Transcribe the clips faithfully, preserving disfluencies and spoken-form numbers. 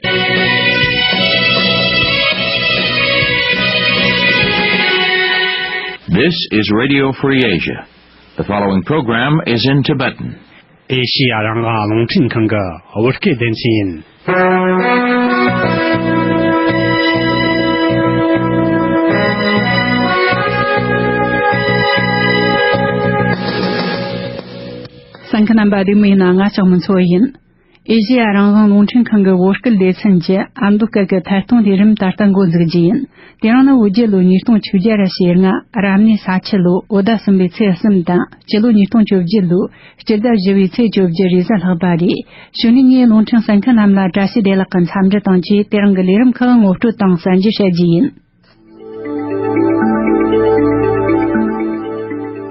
This is Radio Free Asia. The following program is in Tibetan. ཨེ་ཤི་ཡ་རང་དབང་རླུང་འཕྲིན་ཁང་གི་བོད་སྐད་སྡེ་ཚན་ཡིན། གསན་མཁན་རྣམ་པ་བདེ་མོ་ཡིན་ན། ང་ལྕགས་མོ་མཚོ་ཡིན། ཨེ་ཤི་ཡ་རང་དབང་རླུང་འཕྲིན་ཁང་གི་བོད་སྐད་སྡེ་ཚན་གྱི་ཨ་མདོ་སྐད་ཀྱི་ཐད་གཏོང་ལས་རིམ་ད་ལྟ་འགོ་འཛུགས་རྒྱུ་ཡིན། དེ་རིང་ནི་བོད་རྒྱལ་ལོ་ཉིས་སྟོང་བཅོ་བརྒྱད་ར་ཕྱེད་ལྔ། རབ་གནས་ས་ཁྱི་ལོ་བོད་ཟླ་གསུམ་པའི་ཚེས་གསུམ་དང་། སྤྱི་ལོ་ཉིས་སྟོང་བཅོ་བརྒྱད་ལོའི་སྤྱི་ཟླ་བཞི་པའི་ཚེས་བཅོ་བརྒྱད་རེས་གཟའ་ལྷག་པ་རེད། གཞུག་ནས་ངས་རླུང་འཕྲིན་གསན་མཁན་རྣམས་ལ་བཀྲ་ཤིས་བདེ་ལེགས་ཀྱི་འཚམས་འདྲི་དང་བཅས། དེ་རིང་གི་ལས་རིམ་ཁག་ངོ་སྤྲོད་དང་གསན་རྒྱུ་བྱ་རྒྱུ་ཡིན།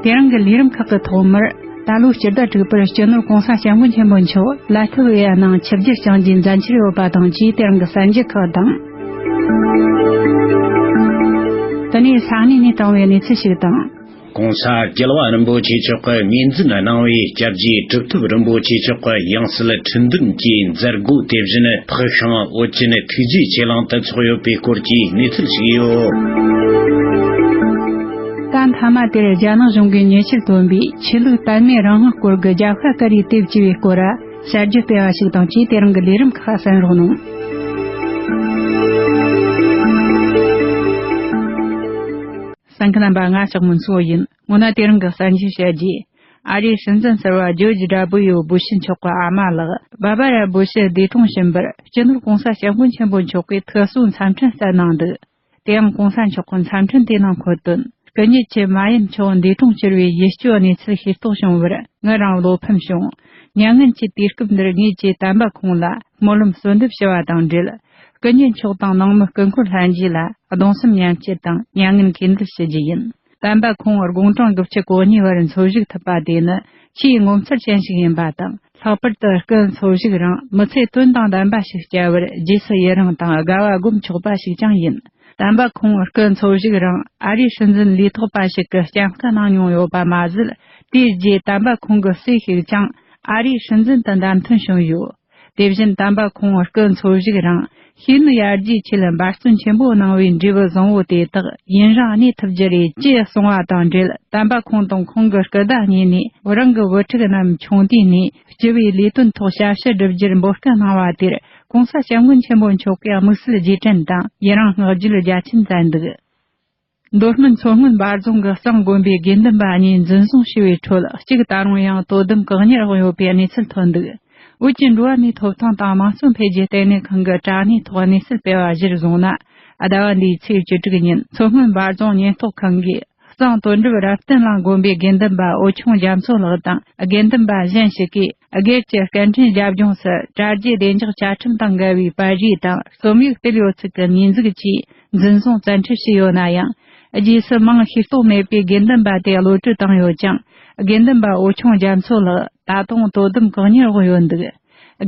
དེ་རིང་གི་ལས་རིམ་ཁག་གི་ཐོག་མར། ད་ལོའི་སྤྱི་ཟླ་དྲུག་པར་སྤྱི་ནོར་༸གོང་ས་༸སྐྱབས་མགོན་ཆེན་པོ་མཆོག་ལ་ཐི་བེ་ཡ་ནང་ཆིབས་བསྒྱུར་བསྐྱངས་རྒྱུའི་མཛད་འཆར་ཡོད་པ་དང་བཅས། དེ་རིང་གི་གསར་འགྱུར་ཁག་དང་། དེ་ནས་ས་གནས་ནས་བཏང་བའི་གནས་ཚུལ་ཞིག་དང་། ༸གོང་ས་རྒྱལ་བ་རིན་པོ་ཆེ་མཆོག་གིས་ངོས་འཛིན་གནང་བའི་སྐྱབས་རྗེ་གྲུབ་ཐོབ་རིན་པོ་ཆེ་མཆོག་གི་ཡང་སྲིད་ཁྲི་འདོན་གྱི་མཛད་སྒོ། དེ་བཞིན་འཕགས་ཤིང་ཨོ་རྒྱན་ཐུགས་རྗེ་ཆེ་གླིང་དུ་ཚོགས་ཡོད་པའི་སྐོར་གྱི་གནས་ཚུལ་ཞིག་ཡོད། ད་མཐའ་མ་དེར་རྒྱ་ནག་གཞུང་གིས་ཉེ་ཆར་བཏོན་པའི་ཆོས་ལུགས་དད་མོས་རང་དབང་སྐོར་གྱི་རྒྱབ་ཤ་ཀ་རེ་དེབ་ཅེས་པའི་སྐོར་གསར་བརྗོད་སྤེལ་བ་ཞིག་དང་བཅས། དེ་རིང་གི་ལས་རིམ་ཁག་གསན་རོགས་གནང་། གསན་མཁན་རྣམ་པ། ང་ལྕགས་མོ་མཚོ་ཡིན། སྔོན་ན་དེ་རིང་གི་གསར་འགྱུར་བཤད་རྒྱུ། ཨ་རིའི་སྲིད་འཛིན་ཟུར་པ་ཇོརྗ་ཌབ་ལིའུ་བུ་ཤི་མཆོག་གི་ཨ་མ་ལགས་བྷ་བྷ་ར་བུ་ཤི་འདས་གྲོངས་ཕྱིན་པར། སྤྱི་ནོར་༸གོང་ས་༸སྐྱབས་མགོན་ཆེན་པོ་མཆོག་གིས་ཐུགས་གསོའི་འཚམས་འཕྲིན་བསྩལ་གནང་འདུག་དེ་ཡང་༸གོང་ས་མཆོག་གི་འཚམས་འཕྲིན་དེའི་ནང་འཁོད་དོན། སྐུ་ཉིད་ཀྱི་མ་ཡུམ་མཆོག་འདས་གྲོངས་གྱུར་བའི་ཡིད་སྐྱོའི་གནས་ཚུལ་ཤེས་རྟོགས་བྱུང་བར་ངུ་རངས་བློ་ཕམ་བྱུང་། མྱ་ངན་གྱི་དུས་སྐབས་འདིར་ངེད་ཀྱིས་དམ་པ་ཁོང་ལ་སྨོན་ལམ་གསོལ་འདེབས་ཞུ་བ་དང་འབྲེལ། སྐུ་ཉིད་མཆོག་དང་ནང་མི་སྐུ་འཁོར་ལྷན་རྒྱས་ལ་གདུང་སེམས་མཉམ་སྐྱེད་དང་མྱ་ངན་གུས་འདུད་ཞུ་རྒྱུ་ཡིན། དམ་པ་ཁོང་དགུང་གྲངས་དགུ་བཅུ་གོ་གཉིས་བར་འཚོ་བཞུགས་ཐུབ་པ་དེ་ནི་ཆེས་ངོ་མཚར་ཅན་ཞིག་ཡིན་པ་དང་། ལྷག་པར་དུ་སྐུ་འཚོ་བཞུགས་རིང་མི་ཚེ་དོན་དང་ལྡན་པ་ཞིག་བསྐྱལ་བར་རྗེས་སུ་ཡི་རང་དང་དགའ་བ་སྒོམ་ཆོག་པ་ཞིག་ཀྱང་ཡིན། དམ་པ་ཁོང་སྐུ་འཚོ་བཞུགས་རིང་ཨ་རིའི་སྲིད་འཛིན་ལུས་ཐོག་པ་ཞིག་གིས་སྐྱབས་ཁ་གནང་མྱོང་ཡོད་པ་མ་ཟད། དེའི་རྗེས་དམ་པ་ཁོང་གི་སྲས་ཤིག་ཀྱང་ཨ་རིའི་སྲིད་འཛིན་དུ་བདམས་ཐོན་བྱུང་ཡོད། དེ་བཞིན་དམ་པ་ཁོང་སྐུ་འཚོ་བཞུགས་རིང་ཤེས་ནུས་ཡར་རྒྱས་ཆེད་འབད་བརྩོན་ཆེན་པོ་གནང་བའི་འབྲས་བུ་བཟང་བོ་དེ་དག་ཡུན་རིང་གནས་ཐུབ་རྒྱུ་རེད་ཅེས་གསུངས་བ་དང་འབྲེལ། དམ་པ་ཁོང་དང་ཁོང་གི་སྐུ་ཟླ་གཉིས་ནས་རང་གི་བུ་ཕྲུག་རྣམས་ཆུང་དུས་ནས་སྤྱི་བའི་ལས་དོན་ཐོག་ཞབས་ཕྱི་བསྒྲུབ་རྒྱུར་འབོད་སྐུལ་གནང་བ་དེར་༸གོང་ས་༸སྐྱབས་མགོན་ཆེན་པོ་མཆོག་གིས་དམིགས་བསལ་རྗེས་དྲན་དང་ཡི་རང་བསྔགས་བརྗོད་རྒྱ་ཆེན་མཛད་འདུག་མདོ་སྨད་མཚོ་སྔོན་འབའ་རྫོང་གི་གཙང་དགོན་པའི་དགེ་འདུན་པ་གཉིས་འཛིན་བཟུང་བྱས་པའི་ཁྲོད་གཅིག་ད་རུང་ཡང་དོ་དམ་བཀག་ཉར་འོག་ཡོད་པའི་གནས་ཚུལ་ཐོན་འདུག་བོད་ཀྱི་འགྲོ་བ་མིའི་ཐོབ་ཐང་དང་དམངས་གཙོ་འཕེལ་རྒྱས་ལྟེ་གནས་ཁང་གི་དྲ་གནས་ཐོག་གནས་ཚུལ་སྤེལ་བ་གཞིར་བཟུང་ན། ཟླ་བ་འདིའི་ཚེས་བཅུ་དྲུག་ཉིན་མཚོ་སྔོན་འབའ་རྫོང་ཉེན་རྟོག་ཁང་གིས་གཙང་དོན་གྲུབ་རབ་བརྟན་གླིང་དགོན་པའི་དགེ་འདུན་པ་འོད་ཆུང་རྒྱ་མཚོ་ལགས་དང་དགེ་འདུན་པ་གཞན་ཞིག་གིས། སྒེར་གྱི་སྐད་འཕྲིན་རྒྱབ་ལྗོངས་སུ་དྲ་རྒྱའི་བདེ་འཇགས་བཅའ་ཁྲིམས་དང་འགལ་བའི་པར་རིས་དང་རྩོམ་ཡིག་སྤེལ་ཡོད་ཚུལ་གྱི་ཉེས་འཛུགས་ཀྱིས་འཛིན་བཟུང་བཙན་ཁྲིད་བྱས་ཡོད་ན་ཡང་། རྗེས་སུ་མིང་ཤེས་རྟོགས་མེད་པའི་དགེ་འདུན་པ་དེ་གློད་གྲོལ་བཏང་ཡོད་ཀྱང་། དགེ་འདུན་པ་འོད་ཆུང་རྒྱ་མཚོ་ལགས་ད་དུང་དོ་དམ་བཀག་ཉར་འོག་ཡོད་འདུག་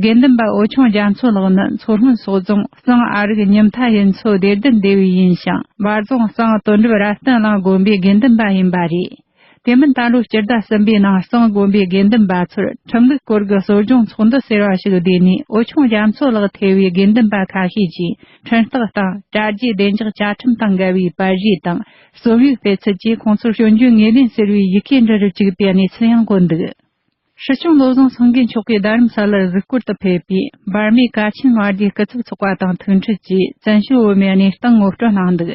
དགེ་འདུན་པ་འོད་ཆུང་རྒྱ་མཚོ་ལགས་ནི་མཚོ་སྔོན་སོག་རྫོང་གཙང་ཨ་རིག་ཉི་མཐའ་ཡུལ་ཚོའི་བདེ་ལྡན་སྡེ་བའི་ཡིན་ཞིང་། འབའ་རྫོང་གཙང་དོན་གྲུབ་རབ་བརྟན་གླིང་དགོན་པའི་དགེ་འདུན་པ་ཡིན་པ་རེད། དེ་མིན་ད་ལོའི་སྤྱི་ཟླ་གསུམ་པའི་ནང་གཙང་དགོན་པའི་དགེ་འདུན་པ་ཚོར་ཁྲིམས་ལུགས་སྐོར་གྱི་གསོ་སྦྱོང་ཚོགས་འདུ་ཟེར་བ་ཞིག་བསྡུས་ནས། འོད་ཆུང་རྒྱ་མཚོ་ལགས་ཐེ་བའི་དགེ་འདུན་པ་ཁ་ཤས་ཀྱིས་འཕྲིན་སྟེགས་སྟེང་དྲ་རྒྱའི་བདེ་འཇགས་བཅའ་ཁྲིམས་དང་འགལ་བའི་པར་རིས་དང་རྩོམ་ཡིག་སྤེལ་ཚུལ་གྱིས་ཁོང་ཚོར་སྐྱོན་བརྗོད་ངོས་ལེན་ཟེར་བའི་ཡི་གེ་འབྲི་རུ་བཅུག་པའི་གནས་ཚུལ་ཡང་བཀོད་འདུག་སྲིད་སྐྱོང་བློ་བཟང་སེང་གེ་མཆོག་གིས་རྡ་རམ་ས་ལར་གཟིགས་སྐོར་དུ་ཕེབས་པའི་འབར་མའི་གལ་ཆེན་མངའ་སྡེའི་སྐུ་ཚབ་ཚོགས་པ་དང་ཐུག་འཕྲད་ཀྱིས་བཙན་བྱོལ་བོད་མིའི་གནས་སྟངས་ངོ་སྤྲོད་གནང་འདུག་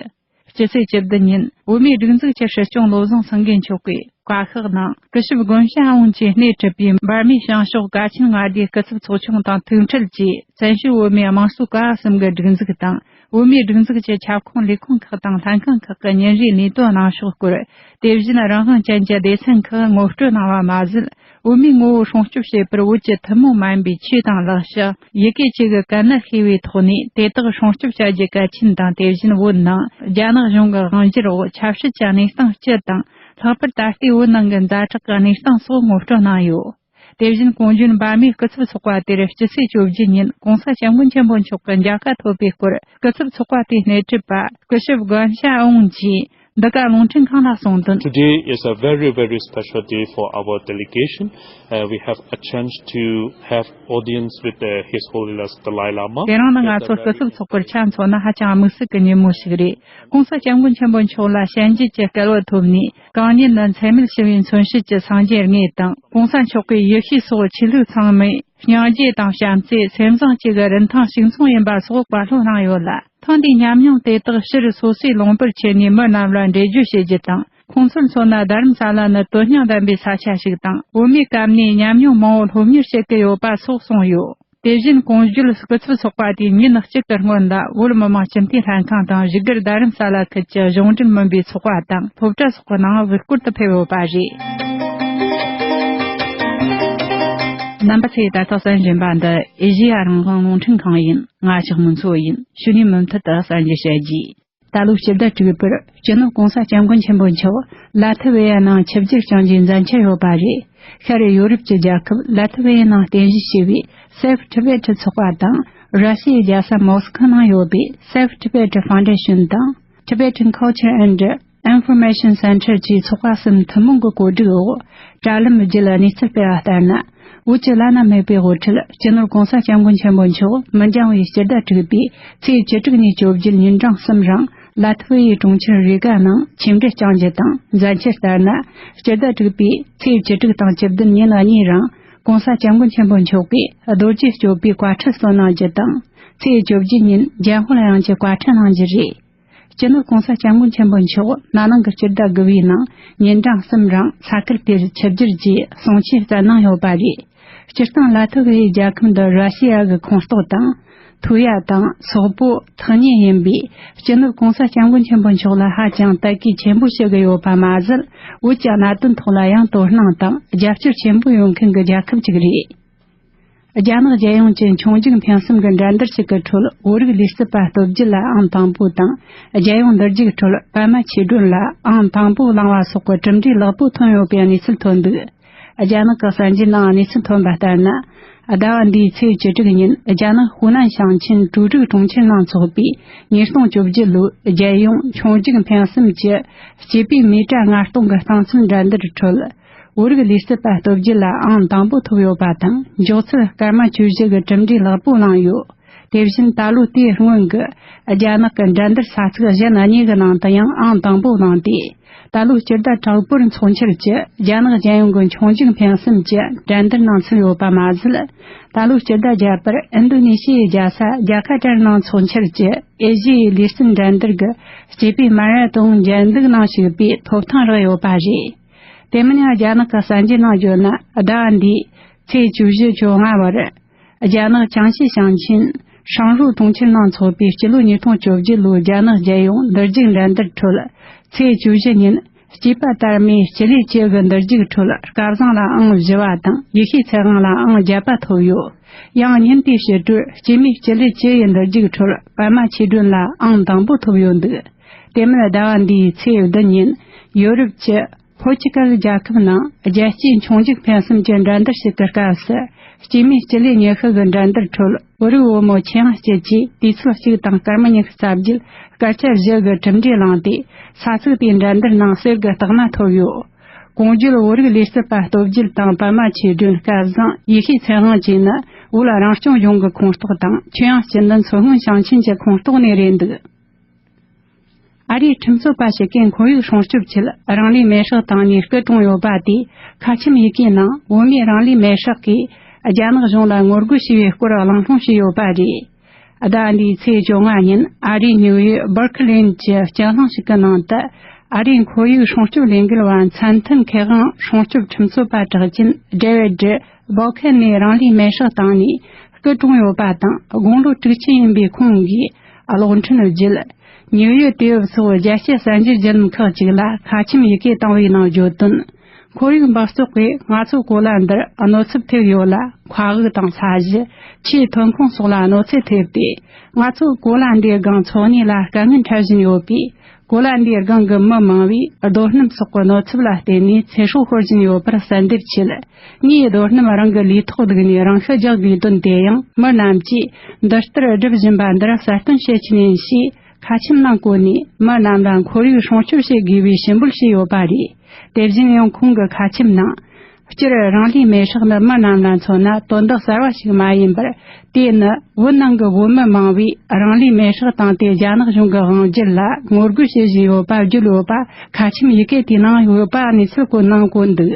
སྤྱི་ཚེས་བཅུ་བདུན་ཉིན་བོད་མིའི་སྒྲིག་འཛུགས་ཀྱི་སྲིད་སྐྱོང་བློ་བཟང་སེང་གེ་མཆོག་གིས་བཀའ་ཤག་ནང་སྐུ་ཞབས་དགོན་ཞྭ་ཨོང་གིས་སྣེ་ཁྲིད་པའི་འབར་མའི་བྱང་ཕྱོགས་གལ་ཆེན་མངའ་སྡེའི་སྐུ་ཚབ་ཚོགས་ཆུང་དང་ཐུག་འཕྲད་ཀྱིས། བཙན་བྱོལ་བོད་མིའི་དམངས་གཙོ་ཀ་བ་གསུམ་གྱི་སྒྲིག་འཛུགས་དང་། བོད་མིའི་སྒྲིག་འཛུགས་ཀྱི་ཁྱབ་ཁོངས་ལས་ཁུངས་ཁག་དང་ལྷན་ཁང་ཁག་གི་ཉིན་རེའི་ལས་དོན་གནང་ཕྱོགས་སྐོར། དེ་བཞིན་རང་དབང་ཅན་གྱི་སྡེ་ཚན་ཁག་ངོ་སྤྲོད་གནང་བ་མ་ཟད། བོད་མིའི་ངོ་བོ་སྲུང་སྐྱོབ་བྱེད་པར་བོད་ཀྱི་ཐུན་མོང་མ་ཡིན་པའི་ཆོས་དང་ལེགས་བྱ། ཡི་གེ་བཅུ་གི་གན་ནན་ཤེས་པའི་ཐོག་ནས་དེ་དག་སྲུང་སྐྱོབ་བྱ་རྒྱུ་གལ་ཆེན་དང་། དེ་བཞིན་བོད་ནང་རྒྱ་ནག་གཞུང་གི་དབང་སྒྱུར་འོག་ཆབ་སྲིད་ཀྱི་གནས་སྟངས་སྤྱི་དང་། ལྷག་པར་ད་ལྟའི་བོད་ནང་གི་ཛ་དྲག་གི་གནས་སྟངས་སོགས་ངོ་སྤྲོད་གནང་ཡོད། དེ་བཞིན་གོང་བརྗོད་འབར་མའི་སྐུ་ཚབ་ཚོགས་པ་དེར་སྤྱི་ཚེས་བཅོ་བརྒྱད་ཉིན་༸གོང་ས་༸སྐྱབས་མགོན་ཆེན་པོ་མཆོག་གི་མཇལ་ཁ་ཐོབ་པའི་སྐོར། སྐུ་ཚབ་ཚོགས་པ་དེའི་སྣེ་ཁྲིད་པ་སྐུ་ཞབས་དགོན་ཞྭ་ཨོང་གིས། འདི་ག་རླུང་འཕྲིན་ཁང་ལ་གསུངས་དོན། Today is a very, very special day for our delegation. Uh, we have a chance to have audience with uh, His Holiness Dalai Lama. དེ་རིང་ནི་ང་ཚོ་སྐུ་ཚབ་ཚོགས་པར་ཆ་མཚོན་ན་ཧ་ཅང་དམིགས་བསལ་གྱི་ཉིན་མོ་ཞིག་རེད། ༸གོང་ས་༸སྐྱབས་མགོན་ཆེན་པོ་མཆོག་ལ་ཞལ་མཇལ་གྱི་སྐལ་བ་ཐོབ་ནས། གང་ཉིད་ནི་འཚེ་མེད་ཞི་བའི་མཚོན་བྱེད་ཀྱི་སངས་རྒྱས་དངོས་དང་༸གོང་ས་མཆོག་གི་ཡེ་ཤེས་སོགས་ཆོས་ལུགས་ཚང་མའི་སྙིང་རྗེ་དང་བྱམས་བརྩེ། སེམས་བཟང་བཅས་ཀྱི་རིན་ཐང་གཅིག་མཚུངས་ཡིན་པ་སོགས་བཀའ་སློབ་གནང་ཡོད་ལ། ཐེངས་འདིའི་ཉམས་མྱོང་དེ་དག་སྤྱིར་སོ་སོའི་ལུང་པར་ཁྱེར་ནས་མི་རྣམས་ལ་འགྲེལ་བརྗོད་བྱེད་རྒྱུ་དང་། ཁོང་ཚོར་མཚོན་ན་རྡ་རམ་ས་ལ་ནི་དོན་སྙིང་ལྡན་པའི་ས་ཆ་ཞིག་དང་། བོད་མིའི་སྐབས་ནས་ཉམས་མྱོང་མང་བོ་སློབ་གཉེར་བྱེད་ཀྱི་ཡོད་པ་སོགས་གསུངས་ཡོད། དེ་བཞིན་གོང་བརྗོད་སྐུ་ཚབ་ཚོགས་པ་དེ་ཉིན་གཅིག་གི་སྔོན་ལ་བོད་མི་མང་སྤྱི་འཐུས་ལྷན་ཁང་དང་བཞུགས་སྒར་རྡ་རམ་ས་ལ་ཁུལ་གྱི་གཞུང་འབྲེལ་མིན་པའི་ཚོགས་པ་དང་སློབ་གྲྭ་སོགས་ཀྱི་ནང་དབུ་སྐོར་དུ་ཕེབས་ཡོད་པ་རེད། རྣམ་པ་ཚོས་ད་ཐག་གསན་བཞིན་པ་འདི་ཨེ་ཤེ་ཡ་རང་དབང་རླུང་འཕྲིན་ཁང་ཡིན། ང་ཞག་མུན་མཚོ་ཡིན། ཞུ་ནས་མུ་མཐུད་དུ་གསན་རྒྱུ་བྱ་རྒྱུ། ད་ལོའི་སྤྱི་ཟླ་དྲུག་པར་སྤྱི་ནོར་༸གོང་ས་༸སྐྱབས་མགོན་ཆེན་པོ་མཆོག་ལ་ཐི་ཝེ་ཡ་ནང་ཆིབས་བསྒྱུར་བསྐྱངས་རྒྱུའི་མཛད་འཆར་ཡོད་པ་རེད། ཤར་ཡོ་རོབ་ཀྱི་རྒྱལ་ཁབ་ལ་ཐི་ཝེ་ཡའི་ནང་རྟེན་གཞི་བྱས་པའི་Save Tibet ཚོགས་པ་དང་ར་ཤི་ཡའི་རྒྱལ་ས་མོ་སི་ཁོའི་ནང་ཡོད་པའི་Save Tibet Foundation དང་Tibetan Culture and Information Center བཅས་ཚོགས་པ་གསུམ་ཐུན་མོང་གི་གོ་སྒྲིག་འོག་དྲ་ལམ་བརྒྱུད་གནས་ཚུལ་སྤེལ་བ་ལྟར་ན། བོད་ཀྱི་བླ་ན་མེད་པའི་དབུ་ཁྲིད་སྤྱི་ནོར་༸གོང་ས་༸སྐྱབས་མགོན་ཆེན་པོ་མཆོག་མི་འགྱངས་པའི་སྤྱི་ཟླ་དྲུག་པའི་ཚེས་བཅུ་དྲུག་ནས་བཅོ་བརྒྱད་ཉིན་གྲངས་གསུམ་རིང་ལ་ཐི་ཝེ་ཡའི་གྲོང་ཁྱེར་རི་ག་ནང་ཆིབས་འགྲུལ་བསྐྱངས་རྒྱུ་དང་། མཛད་འཆར་ལྟར་ན། སྤྱི་ཟླ་དྲུག་པའི་ཚེས་བཅུ་དྲུག་དང་བཅུ་བདུན་ཉིན་གཉིས་རིང་༸གོང་ས་༸སྐྱབས་མགོན་ཆེན་པོ་མཆོག་གིས་རྡོ་རྗེ་གཅོད་པའི་བཀའ་ཁྲིད་སྩོལ་གནང་རྒྱུ་དང་། ཚེས་བཅོ་བརྒྱད་ཉིན་རྒྱལ་དབང་ལ་དབྱངས་ཀྱི་བཀའ་ཁྲིད་གནང་རྒྱུ་རེད། སྤྱི་ནོར་༸གོང་ས་༸སྐྱབས་མགོན་ཆེན་པོ་མཆོག་ན་ནིང་གི་སྤྱི་ཟླ་དགུ་པའི་ནང་ཉིན་གྲངས་གསུམ་རིང་ས་ཁུལ་དེར་ཆིབས་བསྒྱུར་གྱིས་གསུང་ཆོས་སྩལ་གནང་ཡོད་པ་རེད། སྤྱིར་བཏང་ལ་ཐི་ཝེ་ཡའི་རྒྱལ་ཁམས་འདི་ར་ཤི་ཡ་གི་ཁོངས་གཏོགས་དང་། ཐུ་ཡ་དང་སོག་པོ་ཐག་ཉེ་ཡིན་པས། སྤྱི་ནོར་༸གོང་ས་༸སྐྱབས་མགོན་ཆེན་པོ་མཆོག་ལ་ཧ་ཅང་དད་གུས་ཆེན་པོ་བྱེད་ཀྱི་ཡོད་པ་མ་ཟད། བོད་ཀྱི་གནད་དོན་ཐོག་ལ་ཡང་དོ་སྣང་དང་རྒྱབ་སྐྱོར་ཆེན་པོ་ཡོད་མཁན་གྱི་རྒྱལ་ཁབ་ཅིག་རེད། རྒྱ་ནག་རྒྱལ་ཡོངས་ཀྱི་མཆོང་རྒྱུག་འཕེན་གསུམ་གྱི་འགྲན་བསྡུར་ཞིག་གི་ཁྲོད་བོད་རིགས་ལུས་རྩལ་པ་སྟོབས་རྒྱལ་ལ་ཨང་དང་པོ་དང་། རྒྱལ་ཡོངས་འདུར་རྒྱུག་ཁྲོད་པད་མ་ཆོས་སྒྲོན་ལ་ཨང་དང་པོ་བླངས་པ་སོགས་ཀྱི་གྲུབ་འབྲས་ལེགས་པོ་ཐོན་ཡོད་པའི་གནས་ཚུལ་ཐོན་འདུག་རྒྱ་ནག་གི་གསར་འགྱུར་ནང་གནས་ཚུལ་ཐོན་པ་ལྟར་ན། ཟླ་བ་འདིའི་ཚེས་བཅུ་དྲུག་ཉིན་རྒྱ་ནག་ཧུའུ་ནན་ཞིང་ཆེན་ཀྲུའུ་ཀྲུའུ་གྲོང་ཁྱེར་ནང་འཚོགས་པའི་ཉིས་སྟོང་བཅོ་བརྒྱད་ལོའི་རྒྱལ་ཡོངས་མཆོང་རྒྱུག་འཕེན་གསུམ་གྱི་སྐྱེས་པའི་མི་གྲངས་ལྔ་སྟོང་གི་རྟིང་རྩོད་འགྲན་བསྡུར་ཁྲོད། བོད་རིགས་ལུས་རྩལ་པ་སྟོབས་རྒྱལ་ལ་ཨང་དང་པོ་ཐོབ་ཡོད་པ་དང་། མགྱོགས་ཚད་སྐར་མ་བཅུ་བཞི་གི་གྲུབ་འབྲས་ལེགས་པོ་བླངས་ཡོད། དེ་བཞིན་ད་ལོ་དེའི་སྔོན་གྱི་རྒྱ་ནག་གི་འགྲན་བསྡུར་ས་ཚིགས་གཞན་གཉིས་ཀྱི་ནང་དུ་ཡང་ཨང་དང་པོ་བླངས་ཏེ། ད་ལོའི་སྤྱི་ཟླ་དྲུག་པར་འཚོགས་འཆར་གྱི་རྒྱ་ནག་རྒྱལ་ཡོངས་ཀྱི་མཆོང་རྒྱུག་འཕེན་གསུམ་གྱི་འགྲན་བསྡུར་ནང་ཚུད་ཡོད་པ་མ་ཟད། ད་ལོའི་སྤྱི་ཟླ་བརྒྱད་པར་ཨིན་རྡོ་ནེ་ཤི་ཡའི་རྒྱལ་ས་ཇ་ཀར་ཏའི་ནང་འཚོགས་འཆར་གྱི་ཨེ་ཤི་ཡའི་ལུས་རྩལ་འགྲན་བསྡུར་གྱི་སྐྱེས་པའི་མ་ར་ཐོན་འགྲན་འདུག་ནང་ཞུགས་པའི་ཐོབ་ཐང་རག་ཡོད་པ་རེད། དེ་མིན་ཡང་རྒྱ་ནག་གི་གསར་འགྱུར་ནང་བརྗོད་ན། ཟླ་བ་འདིའི་ཚེས་བཅུ་བཞི་བཅོ་ལྔ་བར། རྒྱ་ནག་ཅང་ཤི་ཞིང་ཆེན་ཧྲང་རུའུ་གྲོང་ཁྱེར་ནང་འཚོགས་པའི་སྤྱི་ལོ་ཉིས་སྟོང་བཅོ་བརྒྱད་ལོའི་རྒྱ་ནག་རྒྱལ་ཡོངས་འདུར་རྒྱུག་འགྲན་བསྡུར་ཁྲོད། ཚེས་བཅུ་བཞི་ཉིན་སྐྱེས་པ་དར་མའི་སྤྱི་ལེ་བཅུ་གི་འདུར་རྒྱུག་ཁྲོད་སྐལ་བཟང་ལ་ཨང་བཞི་པ་དང་། ཡེ་ཤེས་ཚེ་དབང་ལ་ཨང་བརྒྱད་པ་ཐོབ་ཡོད། ཡང་ཉིན་དེའི་ཕྱི་དྲོར་སྐྱེས་མའི་སྤྱི་ལེ་བཅུ་ཡི་འདུར་རྒྱུག་ཁྲོད་པད་མ་ཆོས་སྒྲོན་ལ་ཨང་དང་པོ་ཐོབ་ཡོད་འདུག་དེ་མིན་ཟླ་བ་འདིའི་ཚེས་བདུན་ཉིན་ཡོ་རོབ་ཀྱི་པོར་ཅི་ཀལ་རྒྱལ་ཁབ་ནང་རྒྱལ་སྤྱིའི་མཆོང་རྒྱུག་འཕེན་གསུམ་གྱི་འགྲན་བསྡུར་ཞིག་གི་སྐབས་སུ། སྐྱེས་མའི་སྤྱི་ལེ་ཉི་ཤུ་གི་འགྲན་བསྡུར་ཁྲོད་བོད་རིགས་བུ་མོ་ཆོས་དབྱངས་སྐྱིད་ཀྱིས་དུས་ཚོད་གཅིག་དང་སྐར་མ་ཉི་ཤུ་རྩ་བརྒྱད་སྐར་ཆ་བཞི་གི་གྲུབ་འབྲས་བླངས་ཏེ། ས་ཚིགས་དེའི་འགྲན་བསྡུར་ནང་གསེར་གྱི་རྟགས་མ་ཐོབ་ཡོད། གོང་བརྗོད་བོད་རིགས་ལུས་རྩལ་པ་སྟོབས་རྒྱལ་དང་པད་མ་ཆོས་སྒྲོན། སྐལ་བཟང་། ཡེ་ཤེས་ཚེ་དབང་བཅས་ནི་བོད་རང་སྐྱོང་ལྗོངས་ཀྱི་ཁོངས་གཏོགས་དང་། ཆོས་དབྱངས་སྐྱིད་ནི་མཚོ་སྔོན་ཞིང་ཆེན་གྱི་ཁོངས་གཏོགས་ནས་རེད་འདུག་ཨ་རིའི་ཁྲིམས་རྩོད་པ་ཞིག་གིས་ཁོར་ཡུག་སྲུང་སྐྱོབ་ཆེད་རང་ལུས་མེ་སྲེག་བཏང་ནས་སྐུ་གྲོངས་ཡོད་པ་དེས། ཁ་ཆེམས་ཡི་གེའི་ནང་བོད་མིའི་རང་ལུས་མེ་སྲེག་གིས་རྒྱ་ནག་གཞུང་ལ་ངོ་རྒོལ་བྱས་པའི་སྐོར་གླེང་སློང་བྱས་ཡོད་པ་རེད། ཟླ་བ་འདིའི་ཚེས་བཅོ་ལྔ་ཉིན་ཨ་རིའི་ནིའུ་ཡོག་སྦར་ཁི་ལན་གྱི་སྤྱི་གླིང་ཞིག་གི་ནང་དུ། ཨ་རིའི་ཁོར་ཡུག་སྲུང་སྐྱོབ་ལས་འགུལ་བ་མཚན་མཐུན་ཁེ་དབང་སྲུང་སྐྱོབ་ཁྲིམས་རྩོད་པ་གྲགས་ཅན་ཌེ་ཝིད་བོ་ཁན་ནས་རང་ལུས་མེ་སྲེག་བཏང་ནས་སྐུ་གྲོངས་ཡོད་པ་དང་། དགུང་ལོ་དྲུག་ཅུ་ཡིན་པའི་ཁོང་གིས་གློག་འཕྲིན་བརྒྱུད། ནིའུ་ཡོག་དུས་བབ་སོགས་རྒྱལ་སྤྱིའི་གསར་འགྱུར་བརྒྱུད་ལམ་ཁག་ཅིག་ལ་ཁ་ཆེམས་ཡི་གེ་བཏང་བའི་ནང་བརྗོད་དོན། ཁོར་ཡུག་འབག་བཙོག་གིས་ང་ཚོའི་གོ་ལ་འདིར་གནོད་འཚེ་ཐེབས་ཡོད་ལ། མཁའ་དབུགས་དང་ས་གཞི། ཆུའི་ཐོན་ཁུངས་སོགས་ལ་གནོད་འཚེ་ཐེབས་ཏེ། ང་ཚོའི་གོ་ལ་འདིའི་སྒང་འཚོ་གནས་ལ་དཀའ་ངལ་འཕྲད་བཞིན་ཡོད་པས། གོ་ལ་འདིའི་སྒང་གི་མི་མང་བས་རྡོ་སྣུམ་སོགས་ཀྱི་གནོད་འཚེ་ལ་བརྟེན་ནས་ཚེ་སྲོག་ཤོར་བཞིན་ཡོད་པར་གསལ་འདེབས་བྱས། ངས་རྡོ་སྣུམ་རང་གི་ལུས་ཐོག་བླུགས་ནས་རང་ཤི་རྒྱག་དགོས་དོན་དེ་ཡང་། མི་རྣམས་ཀྱིས་འདི་ལྟར་སྒྲུབ་བཞིན་པ་འདིར་གསལ་སྟོན་བྱེད་ཀྱི་ཡིན་ཞེས། ཁ་ཆེམས་ནང་བཀོད་ནས་མི་རྣམས་ལ་ཁོར་ཡུག་སྲུང་སྐྱོབ་བྱེད་དགོས་པའི་ཞུ་འབོད་བྱས་ཡོད་པ་རེད། དེ་བཞིན་ཡང་ཁོང་གི་ཁ་ཆེམས་ནང་། སྤྱིར་རང་ལུས་མེར་སྲེག་ནི་མི་རྣམས་ལ་མཚོན་ན་དོན་དག་གསར་བ་ཞིག་མ་ཡིན་པར། དེ་ནི་བོད་ནང་གི་བོད་མི་མང་བོས་རང་ལུས་མེར་སྲེག་བཏང་སྟེ་རྒྱ་ནག་གཞུང་གི་དབང་སྒྱུར་ལ་ངོ་རྒོལ་བྱེད་བཞིན་ཡོད་པ་བརྗོད་ཡོད་པ་ཁ་ཆེམས་ཡི་གེ་དེའི་ནང་ཡོད་པ་གནས་ཚུལ་བཀོད་གནང་བཀོད་འདུག།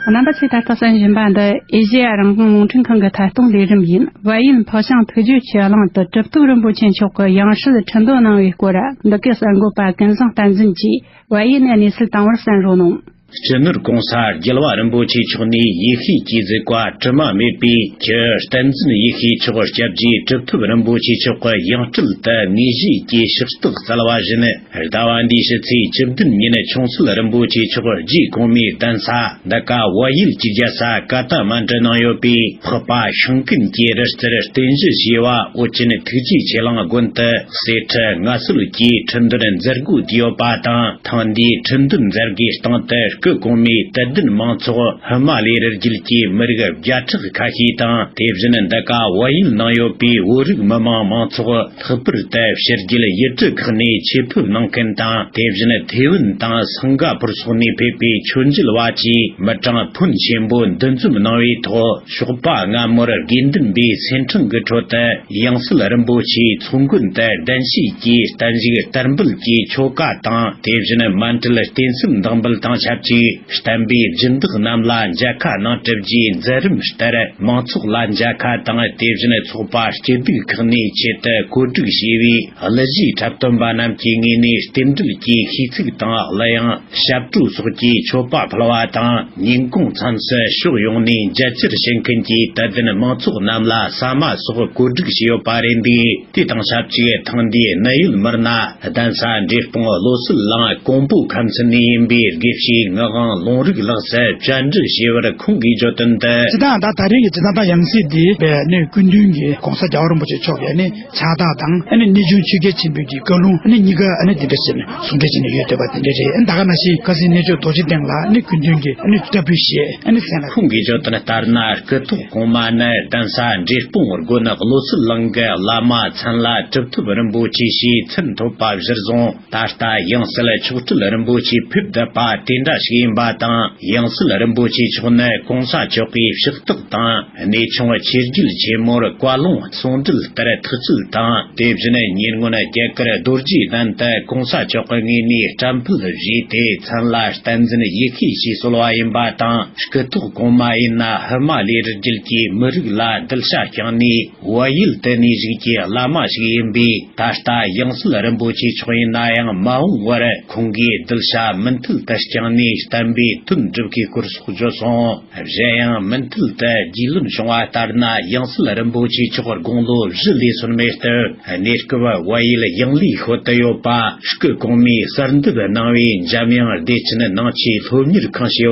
རྣམ་པ་ཚོས་ད་ལྟ་གསན་བཞིན་པ་འདི་ཨེ་ཤེ་ཡ་རང་དབང་རླུང་འཕྲིན་ཁང་གི་ཐད་གཏོང་ལས་རིམ་ཡིན། བལ་ཡུལ་ཕག་ཤང་ཐུགས་རྗེ་ཆུ་གླིང་དུ་གྲུབ་ཐོབ་རིན་པོ་ཆེ་མཆོག་གི་ཡང་སྲིད་ཁྲི་འདོན་གནང་བའི་སྐོར་འདི་གའི་གསར་འགོད་པ་ཀུན་བཟང་བསྟན་འཛིན་གྱིས་བལ་ཡུལ་ནས་གནས་ཚུལ་བཏང་བར་གསན་རོགས་གནང་། སྤྱི་ནོར་གོང་ས་རྒྱལ་བ་རིན་པོ་ཆེ་མཆོག་ནས་ཡེ་ཤེས་ཀྱི་གཟིགས་པ་དྲི་མ་མེད་པའི་ཇི་བསྟན་འཛིན་ཡེ་ཤེས་མཆོག་སྐྱབས་རྗེ་གྲུབ་ཐོབ་རིན་པོ་ཆེ་མཆོག་གི་ཡང་སྤྲུལ་དུ་དངོས་གཞི་གྱི་ཕྱག་རྟགས་སྩལ་བ་བཞིན། ཟླ་བ་འདིའི་ཕྱི་ཚེས་བཅུ་བདུན་ཉིན་ཆུང་སྲིད་རིན་པོ་ཆེ་མཆོག་རྗེ་གོང་མའི་གདན་ས་འདི་ག་བལ་ཡུལ་གྱི་རྒྱལ་ས་ཀ་ཐ་མན་ཌུ་ནང་ཡོད་པའི་འཕགས་པ་ཤིང་ཀུན་གྱི་རི་རྩེར་རྟེན་གཞི་བྱས་པ་ཨོ་རྒྱན་ཐུགས་རྗེ་ཆེ་གླིང་དགོན་དུ་གསེར་ཁྲི་མངའ་གསོལ་གྱི་ཁྲི་འདོན་མཛད་སྒོ་དེ་ཡོད་པ་དང་། ཐེངས་འདིའི་ཁྲི་འདོན་མཛད་སྒོའི་སྟེང་དུ་སྐུ་གོང་མའི་དད་ལྡན་མང་ཚོགས་ཧི་མ་ལའི་རི་རྒྱུད་ཀྱི་མི་རིགས་བརྒྱ་ཕྲག་ཁ་ཤས་དང་། དེ་བཞིན་འདི་ག་བལ་ཡུལ་ནང་ཡོད་པའི་བོད་རིགས་མི་མང་མང་ཚོགས། ལྷག་པར་དུ་ཕྱི་རྒྱལ་ཡུལ་གྲུ་ཁག་ནས་ཆེད་ཕེབས་གནང་མཁན་དང་། དེ་བཞིན་ཐེ་ཝན་དང་སིང་ག་པུར་སོགས་ནས་ཕེབས་པའི་མཆོད་མཇལ་བ་བཅས་མི་གྲངས་ཕོན་ཆེན་པོ་འདུ་འཛོམས་གནང་བའི་ཐོག། ཞོགས་པ་སྔ་མོར་དགེ་འདུན་པའི་སེར་ཕྲེང་གི་ཁྲོད་དུ་ཡང་སྲིད་རིན་པོ་ཆེའི་ཚོགས་མགོན་དུ་གདན་ཞུས་ཀྱིས་བརྟན་བཞུགས་དར་འབུལ་གྱི་ཆོ་ག་དང་། དེ་བཞིན་མཎྜལ་རྟེན་གསུམ་འདེགས་འབུལ་དང་ཆབས་ཅིག་བསྟན་པའི་སྦྱིན་བདག་རྣམས་ལ་མཇལ་ཁ་གནང་གྲུབ་རྗེས་མཛད་རིམ་ལྟར་མང་ཚོགས་ལ་མཇལ་ཁ་དང་། དེ་བཞིན་ཚོགས་པ་སྐྱིད་སྡུག་ཁག་ནས་ཆེད་དུ་བཀོད་སྒྲིག་བྱས་པའི་གླུ་གཞས་འཁྲབ་སྟོན་པ་རྣམས་ཀྱི་ངོས་ནས་རྟེན་འབྲེལ་གྱི་ཤིས་ཚིག་དང་གླུ་དབྱངས། ཞབས་བྲོ་སོགས་ཀྱིས་མཆོད་པ་ཕུལ་བ་དང་། ཉིན་གུང་མཚམས་སུ་ཕྱོགས་ཡོངས་ནས་མཇལ་བཅར་བྱེད་མཁན་གྱི་དད་ལྡན་མང་ཚོགས་རྣམས་ལ་ཟ་མ་སོགས་བཀོད་སྒྲིག་བྱས་ཡོད་པ་རེད་འདུག་དེ་དང་ཆབས་ཅིག་ཐེངས་འདིའི་གནད་ཡོད་མི་སྣ་གདན་ས་འབྲས་སྤུངས་བློ་གསལ་གླིང་ཀོང་པོ་ཁམས་ཚན་ནས་ཡིན་པའི་དགེ་བཤེས་ངག་དབང་ལུང་རིགས་ལགས་སུ་བཅར་འདྲི་ཞུས་པར་ཁོང་གིས་བརྗོད་དོན་དུ། སྤྱིར་བཏང་ད་ད་རེས་ཀྱི་སྤྱིར་བཏང་ད་ཡང་སྲིད་འདི་བས་ནི་སྐུ་མདུན་གྱི་གོང་ས་རྒྱལ་བ་རིན་པོ་ཆེ་མཆོག་གིས་ནི་ཕྱག་རྟགས་དང་ཨ་ནི་གནས་ཆུང་ཆོས་རྒྱལ་ཆེན་པོའི་གི་བཀའ་ལུང་ཨ་ནི་གཉིས་ཀ་ཨ་ནི་འདི་འདྲ་བྱས་ནས་ཟུང་འབྲེལ་བྱས་ནས་ཡོད་བསྡད་པ་དེ་འདྲ་རེད། ཨ་ནི་ད་ག་ནང་བཞིན་ཁ་སང་གནས་མཆོག་རྡོ་རྗེ་གདན་ལ་ཨ་ནི་སྐུ་མདུན་གྱིས་ཨ་ནི་བཀྲ་ཤིས་བཞེས་ཨ་ནི་གསན་ལ། ཁོང་གིས་བརྗོད་དོན་ལྟར་ན། སྐུ་ཐོག་གོང་མ་ནི་གདན་ས་འབྲས་སྤུངས་དགོན་བློ་གསལ་གླིང་གི་བླ་མ་མཚན་ལ་གྲུབ་ཐོབ་རིན་པོ་ཆེ་ཞེས་མཚན་ཐོབ་པ་གཞིར་བཟུང་། ད་ལྟ་ཡང་སྲིད་མཆོག་སྤྲུལ་རིན་པོ་ཆེ་ཕེབས་བསྡད་པ་དེ་འདྲ་ཞིག་ཡིན་པ་དང་། ཡང་སྲིད་རིན་པོ་ཆེ་མཆོག་ནི་གོང་ས་མཆོག་གི་ཕྱག་རྟགས་དང་། གནས་ཆུང་ཆོས་རྒྱལ་ཆེན་མོར་བཀའ་ལུང་གསུང་འགྲེལ་ལྟར་ཐག་བཅད་དང་། དེ་བཞིན་ཉེ་སྔོན་རྒྱ་གར་རྡོ་རྗེ་གདན་དུ་གོང་ས་མཆོག་གི་ངོས་ནས་བཀྲམ་སྤེལ་བཞེས་ཏེ། མཚན་ལ་བསྟན་འཛིན་ཡེ་ཤེས་ཞེས་གསོལ་བ་ཡིན་པ་དང་། སྐུ་ཐོག་གོང་མ་ཡིན་ན་ཧི་མ་ལའི་རི་རྒྱུད་ཀྱི་མི་རིགས་ལ་གདུལ་བྱ་བསྐྱངས་ནས། བལ་ཡུལ་དུ་གནས་བཞུགས་ཀྱི་བླ་མ་ཞིག་ཡིན་པས། ད་ལྟ་ཡང་སྲིད་རིན་པོ་ཆེ་མཆོག་ཡིན་ན་ཡང་། མ་འོངས་པར་ཁོང་གིས་གདུལ་བྱ་མུ་མཐུད་དུ་བསྐྱངས་ནས་བསྟན་པའི་དོན་སྒྲུབ་དགོས་སྐོར་སོགས་བརྗོད་སོང་། གཞན་ཡང་མུ་མཐུད་དུ་རྒྱུས་ལོན་བྱུང་བ་ལྟར་ན། ཡང་སྲིད་རིན་པོ་ཆེ་མཆོག་དགུང་ལོ་བཞི་ལས་སོན་མེད་སྟབས། གནས་སྐབས་བལ་ཡུལ་ཡང་ལེ་ཤོད་དུ་ཡོད་པ། སྐུ་གོང་མས་གསར་འདེབས་གནང་བའི་འཇམ་དབྱངས་བདེ་ཆེན་ནང་ཆོས་སློབ་གཉེར་ཁང་ཞེས་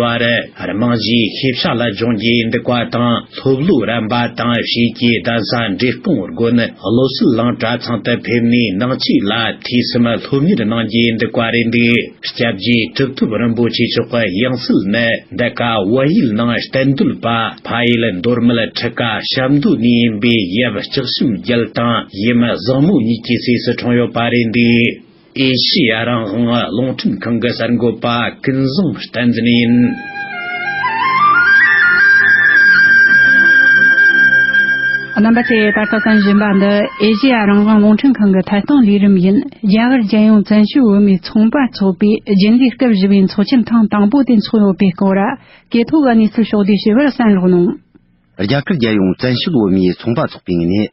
པར་རྨང་གཞིའི་ཤེས་བྱ་ལ་སྦྱོང་རྒྱུ་ཡིན་འདུག་པ་དང་། སློབ་ལོ་རན་པ་དང་། ཕྱིས་ཀྱི་གདན་ས་འབྲས་སྤུངས་དགོན་བློ་གསལ་གླིང་གྲྭ་ཚང་དུ་ཕེབས་ནས་ནང་ཆོས་ལ་ཐོས་བསམ་སློབ་གཉེར་གནང་རྒྱུ་ཡིན་འདུག་པ་རེད་འདུག་སྐྱབས་རྗེ་གྲུབ་ཐོབ་རིན་པོ་ཆེ་མཆོག་གི་ཡང་སྲིད་ནི། འདི་ག་བལ་ཡུལ་ནང་གཏན་སྡོད་པ་ཕ་ཡུལ་མདོ་སྨད་ཁྲི་ཀ་ཤམ་མདོ་ནས་ཡིན་པའི་ཡབ་ལྕགས་ཞུམ་རྒྱལ་དང་ཡུམ་བཟང་མོ་གཉིས་ཀྱི་སྲས་སུ་འཁྲུངས་ཡོད་པ་རེད་འདུག་ཨེ་ཤེ་ཡ་རང་དབང་རླུང་འཕྲིན་ཁང་གི་གསར་འགོད་པ་ཀུན་བཟང་བསྟན་འཛིན་ཡིན། རྣམ་པ་ཚོས་ད་ལྟ་གསན་བཞིན་པ་འདི་ཨེ་ཤེ་ཡ་རང་དབང་རླུང་འཕྲིན་ཁང་གི་ཐད་གཏོང་ལས་རིམ་ཡིན། རྒྱ་གར་རྒྱལ་ཡོངས་བཙན་བྱོལ་བོད་མིའི་ཚོང་པ་ཚོགས་པའི་རྒྱུན་ལས་སྐབས་བཞི་པའི་ཚོགས་ཆེན་ཐེངས་དང་པོ་དེ་འཚོགས་ཡོད་པའི་སྐོར་གོ་ཐོག་གི་གནས་ཚུལ་ཕྱོགས་བསྡུས་ཞུ་བར་གསན་རོགས་གནང་། རྒྱ་གར་རྒྱལ་ཡོངས་བཙན་བྱོལ་བོད་མིའི་ཚོང་པ་ཚོགས་པའི་ངོས་ནས།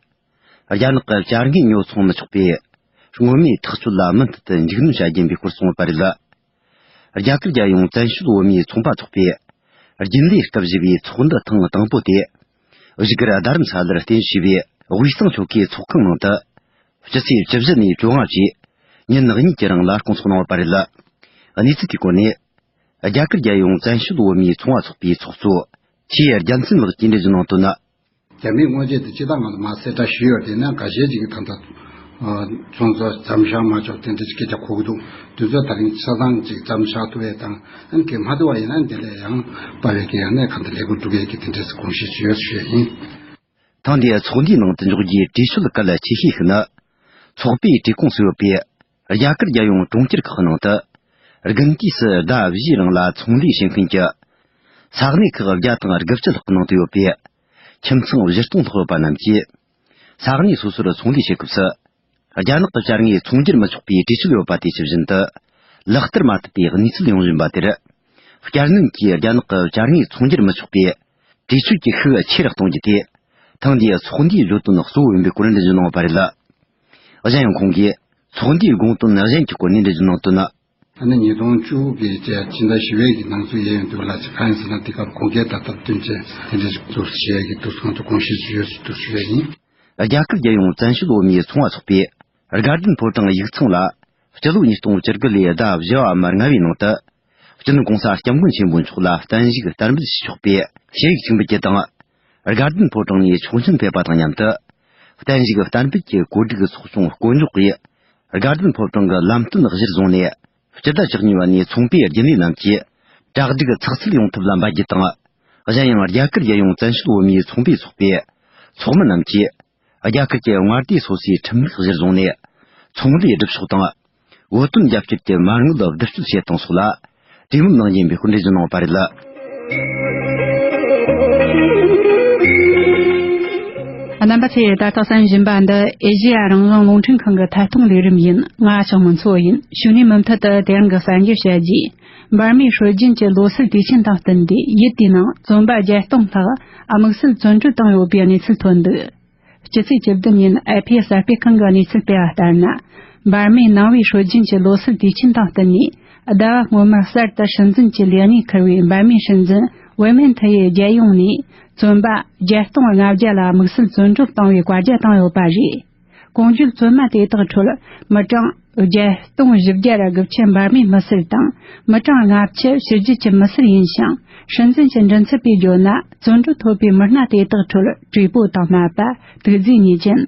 རྒྱ་ནག་གི་བྱ་དངོས་ཉོ་ཚོང་མི་ཆོག་པའི་སྔོན་མའི་ཐག་གཅོད་ལ་མུ་མཐུད་དུ་འཇིགས་སྣང་བྱ་རྒྱུ་ཡིན་པའི་སྐོར་གསུངས་ཡོད་པ་རེད། རྒྱ་གར་རྒྱལ་ཡོངས་བཙན་བྱོལ་བོད་མིའི་ཚོང་པ་ཚོགས་པས་རྒྱུན་ལས་སྐབས་བཞི་པའི་ཚོགས་འདུ་ཐེངས་དང་པོ་དེ་བཞུགས་སྒར་རྡ་རམ་ས་ལར་རྟེན་གཞི་བྱས་པའི་དབུས་གཙང་ཆོལ་ཁའི་ཚོགས་ཁང་ནང་དུ་སྤྱི་ཚེས་བཅུ་བཞི་ནས་བཅོ་ལྔ་བཅས་ཉིན་གཉིས་ཀྱི་རིང་ལ་སྐོང་ཚོགས་གནང་ཡོད་པ་རེད། གནས་ཚུལ་དེའི་སྐོར་ནས་རྒྱ་གར་རྒྱལ་ཡོངས་བཙན་བྱོལ་བོད་མིའི་ཚོང་པ་ཚོགས་པའི་ཚོགས་གཙོ་ཆོས་རྒྱལ་མཚན་ལགས་ཀྱིས་འགྲེལ་བརྗོད་གནང་དོན། རྒྱ་མིའི་དངོས་རྫས་དེ་སྤྱིར་བཏང་ང་ཚོ་མ་གསལ་བསྒྲགས་ཞུས་ཡོད་དེ་ན་འགའ་ཤས་ཅིག་གིས་ད་ལྟ་ ཚོང་རྫས་ཙམ་བཞག་མ་ཆོག་དེ་འདྲ་ཅིག་སྐད་ཆ་གོ་གི་འདུག་དུས་ཚོད་ད་རིང་ཆ་ཚང་ཅིག་ཙམ་བཞག་ཐུབ་པའི་དང་ཨན་གྱི་མ་ཐུབ་པ་ཡིན་ན་དེ་ལས་ཡང་པ་བའི་གི་ཡང་ནས་ག་འདྲ་ལས་འགུལ་འགྲོ་གི་ཡོད་ཀྱི་དེ་འདྲས་སུ་དགོངས་བཞེས་ཞུ་ཡོད་ཞུ་ཡ་ཡིན། ཐེངས་འདིའི་ཚོགས་འདུའི་ནང་དུ་འཇོག་རྒྱུའི་གྲོས་ཆོད་གལ་ཆེ་ཤོས་ཤིག་ནི། ཚོགས་པའི་གྲོས་ཁོངས་སུ་ཡོད་པའི་རྒྱ་གར་རྒྱལ་ཡོངས་གྲོང་ཁྱེར་ཁག་ནང་དུ། དགུན་དུས་སུ་ཟླ་བཞིའི་རིང་ལ་ཚོང་ལས་བྱེད་མཁན་གྱི་ས་གནས་ཁག་བརྒྱ་དང་དགུ་བཅུ་ལྷག་གི་ནང་དུ་ཡོད་པའི་ཁྱིམ་ཚང་བཞི་སྟོང་ལྷག་ཡོད་པ་རྣམས་ཀྱིས། ས་གནས་སོ་སོར་ཚོང་ལས་བྱེད་སྐབས་སུ། རྒྱ་ནག་གི་བྱ་དངོས་ཚོང་བསྒྱུར་མི་ཆོག་པའི་གྲོས་ཆོད་ཡོད་པ་དེ་ཇི་བཞིན་དུ། ལག་བསྟར་མ་ཐུབ་པའི་གནས་ཚུལ་ཡོང་བཞིན་པ་དེར། བསྐྱར་ནན་གྱིས་རྒྱ་ནག་གི་བྱ་དངོས་ཚོང་བསྒྱུར་མི་ཆོག་པའི་གྲོས་ཆོད་ཀྱི་ཤུགས་ཆེ་རུ་གཏོང་རྒྱུ་དེ། ཐེངས་འདིའི་ཚོགས་འདུའི་བརྗོད་དོན་གཙོ་བོ་ཡིན་པའི་སྐོར་འགྲེལ་བརྗོད་གནང་བ་རེད། གཞན་ཡང་ཁོང་གིས་ཚོགས་འདུའི་དགོངས་དོན་གཞན་གྱི་སྐོར་ནས་འགྲེལ་བརྗོད་གནང་དོན་ནི། ཨ་ནི་ཉིས་སྟོང་བཅུ་དགུ་གི་ཕྱི་ཟླ་བཞི་པའི་གི་ནང་ཚུད་ཡས་ཡོང་དུས་ལ་ཅིག་གང་ཡིན་ཟེར་ན་དེ་སྐབས་གོང་འཁེལ་ད་ལྟར་བསྟུན་བྱས་དེ་འདྲའི་ཞིག་འདུག་ཞུ་ཡས་ཀྱི་འདུག་ཁོང་ཚོ་དགོངས་བཞེས་ཞུ་ཡོད་ཞུ་འདུག་ཞུ་ཡས་ཡིན། རྒྱ་གར་རྒྱལ་ཡོངས་བཙན་བྱོལ་བོད་མིའི་ཚོང་བ་ཚོགས་པས་དགའ་ལྡན་ཕོ་བྲང་ཡིག་ཚང་ལ་སྤྱི་ལོ་ཉིས་སྟོང་བཅུ་དགུ་ལོའི་ཟླ་བཞི་བའམ་ལྔ་བའི་ནང་དུ་སྤྱི་ནོར་༸གོང་ས་༸སྐྱབས་མགོན་ཆེན་པོ་མཆོག་ལ་བརྟན་བཞུགས་དར་འབུལ་ཞུ་ཆོག་པའི་ཞུ་ཡིག་ཞིག་འབུལ་རྒྱུ་དང་། དགའ་ལྡན་ཕོ་བྲང་ནས་ཆོག་མཆན་ཕེབས་པ་དང་མཉམ་དུ། བརྟན་བཞུགས་གཏན་འབེབས་ཀྱི་གོ་སྒྲིག་ཚོགས་ཆུང་བསྐོ་འཇོག་གིས། དགའ་ལྡན་ཕོ་བྲང་གི་ལམ་སྟོན་གཞིར་བཟུང་ནས། སྤྱི་ཟླ་བཅུ་གཉིས་པ་ནས་ཚོང་པའི་རྒྱུན་ལས་རྣམས་ཀྱིས། གྲ་སྒྲིག་ཚགས་ཚུད་ཡོང་ཐབས་ལ་འབད་རྒྱུ་དང་། གཞན་ཡང་རྒྱ་གར་རྒྱལ་ཡོངས་བཙན་བྱོལ་བོད་མིའི་ཚོང་པའི་ཚོགས་པའི་ཚོགས་མི་རྣམས་ཀྱིས། རྒྱ་གར་གྱི་མངའ་སྡེ་སོ་སོའི་ཁྲིམས་ལུགས་གཞིར་བཟུང་ནས། ཚོང་ལས་སྒྲུབ་ཕྱོགས་དང་། བོད་དོན་རྒྱབ་སྐྱོར་གྱི་མ་དངུལ་བསྡུ་སྤྲོད་བྱེད་སྟངས་སོགས་ལ་གྲོས་མོལ་གནང་རྒྱུ་ཡིན་པའི་སྐོར་འགྲེལ་བརྗོད་གནང་བ་རེད། རྣམ་པ་ཚོས་ད་ལྟ་གསན་བཞིན་པ་འདི་ཨེ་ཤེ་ཡ་རང་དབང་རླུང་འཕྲིན་ཁང་གི་ཐད་གཏོང་ལས་རིམ་ཡིན། ང་ཞང་མུན་ཚོ་ཡིན། ཞུ་ནས་མུ་མཐུད་དུ་དེ་རིང་གི་གསར་འགྱུར་བཤད་རྒྱུ། འབར་མའི་སྲོལ་རྒྱུན་གྱི་ལོ་སར་དུས་ཆེན་དང་བསྟུན་ཏེ་ཡུལ་དེའི་ནང་བཙོན་པ་བརྒྱད་སྟོང་ལྷག་དམིགས་བསལ་བཙོན་གྲོལ་བཏང་ཡོད་པའི་གནས་ཚུལ་ཐོན་འདུག་སྤྱི་ཚེས་བཅུ་བདུན་ཉིན་ཨེ་ཕི་གསར་སྤེལ་ཁང་གིས་གནས་ཚུལ་སྤེལ་བ་ལྟར་ན། འབར་མའི་ནང་པའི་སྲོལ་རྒྱུན་གྱི་ལོ་སར་དུས་ཆེན་དང་བསྟུན་ནས། ཟླ་བ་སྔོན་མར་གསར་དུ་སྲིད་འཛིན་གྱི་ལས་གནས་འཁུར་བའི་འབར་མའི་སྲིད་འཛིན་ཝེ་མིན་ཐི་ཡིས་རྒྱལ་ཡོངས་ནས་བཙོན་པ་བརྒྱད་སྟོང་ལྔ་བརྒྱ་ལ་དམིགས་བསལ་བཙོན་གྲོལ་བཏང་བའི་བཀའ་རྒྱ་བཏང་ཡོད་པ་རེད། གོང་བརྗོད་བཙོན་མ་དེ་དག་ཁྲོད་མི་གྲངས་བརྒྱད་སྟོང་བཞི་བརྒྱ་ར་དགུ་བཅུ་འབར་མའི་མི་སེར་དང་། མི་གྲངས་ལྔ་བཅུ་ཕྱི་རྒྱལ་གྱི་མི་སེར་ཡིན་ཞིང་། སྲིད་འཛིན་གྱི་མགྲིན་ཚབ་པས་བརྗོད་ན། བཙོན་གྲོལ་ཐོབ་པའི་མི་སྣ་དེ་དག་ཁྲོད་བྲེལ་པོ་དང་དམའ་བ། དུག་རྫས་ཉེས་ཅན།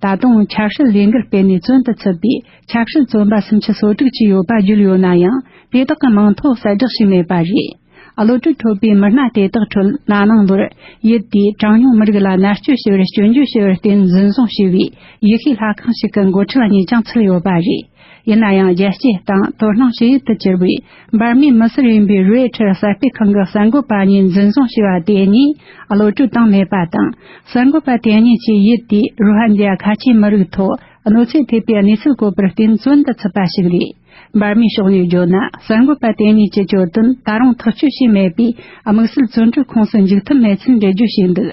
ད་དུང་ཆབ་སྲིད་ལས་འགུལ་སྤེལ་ནས་བཙོན་དུ་ཚུད་པའི་ཆབ་སྲིད་བཙོན་པ་སུམ་ཅུ་སོ་དྲུག་ཅིག་ཡོད་པ་བརྗོད་ཡོད་ན་ཡང་། དེ་དག་གི་མིང་ཐོ་གསལ་བསྒྲགས་བྱས་མེད་པ་རེད། གློད་གྲོལ་ཐོབ་པའི་མི་སྣ་དེ་དག་ཁྲོད་ན་ནིང་ལོར་ཡུལ་དེའི་གྲངས་ཉུང་མི་རིགས་ལ་མནར་གཅོད་བྱས་པར་སྐྱོན་བརྗོད་བྱས་པར་བརྟེན་འཛིན་བཟུང་བྱས་པའི་ཡེ་ཤུའི་ལྷ་ཁང་ཞིག་གི་འགོ་ཁྲིད་པ་གཉིས་ཀྱང་ཚུད་ཡོད་པ་རེད། ཡིན་ན་ཡང་རྒྱལ་སྤྱིའི་སྟེང་དོ་སྣང་ཞིག་ཡུལ་དུ་གྱུར་པའི་འབར་མའི་མི་སེར་ཡིན་པའི་རོའེ་ཊར་གསར་སྤེལ་ཁང་གི་གསར་འགོད་པ་གཉིས་འཛིན་བཟུང་བྱས་པ་དེ་གཉིས་གློད་གྲོལ་བཏང་མེད་པ་དང་། གསར་འགོད་པ་དེ་གཉིས་ཀྱིས་ཡུལ་དེའི་རོ་ཧན་ཇཱ་ཁ་ཆེའི་མི་རིགས་ཐོག་གནོད་འཚེ་ཐེབས་པའི་གནས་ཚུལ་བཀོད་པར་བརྟེན་བཙོན་དུ་ཚུད་པ་ཞིག་རེད། འབར་མའི་ཕྱོགས་ནས་བརྗོད་ན། གསར་འགོད་པ་དེ་གཉིས་ཀྱི་གྱོད་དོན་ད་རུང་ཐག་གཅོད་བྱས་མེད་པས། དམིགས་བསལ་བཙོན་གྲོལ་ཁོངས་སུ་འཇུག་ཐུབ་མེད་ཚུལ་འགྲེལ་བརྗོད་བྱས་འདུག་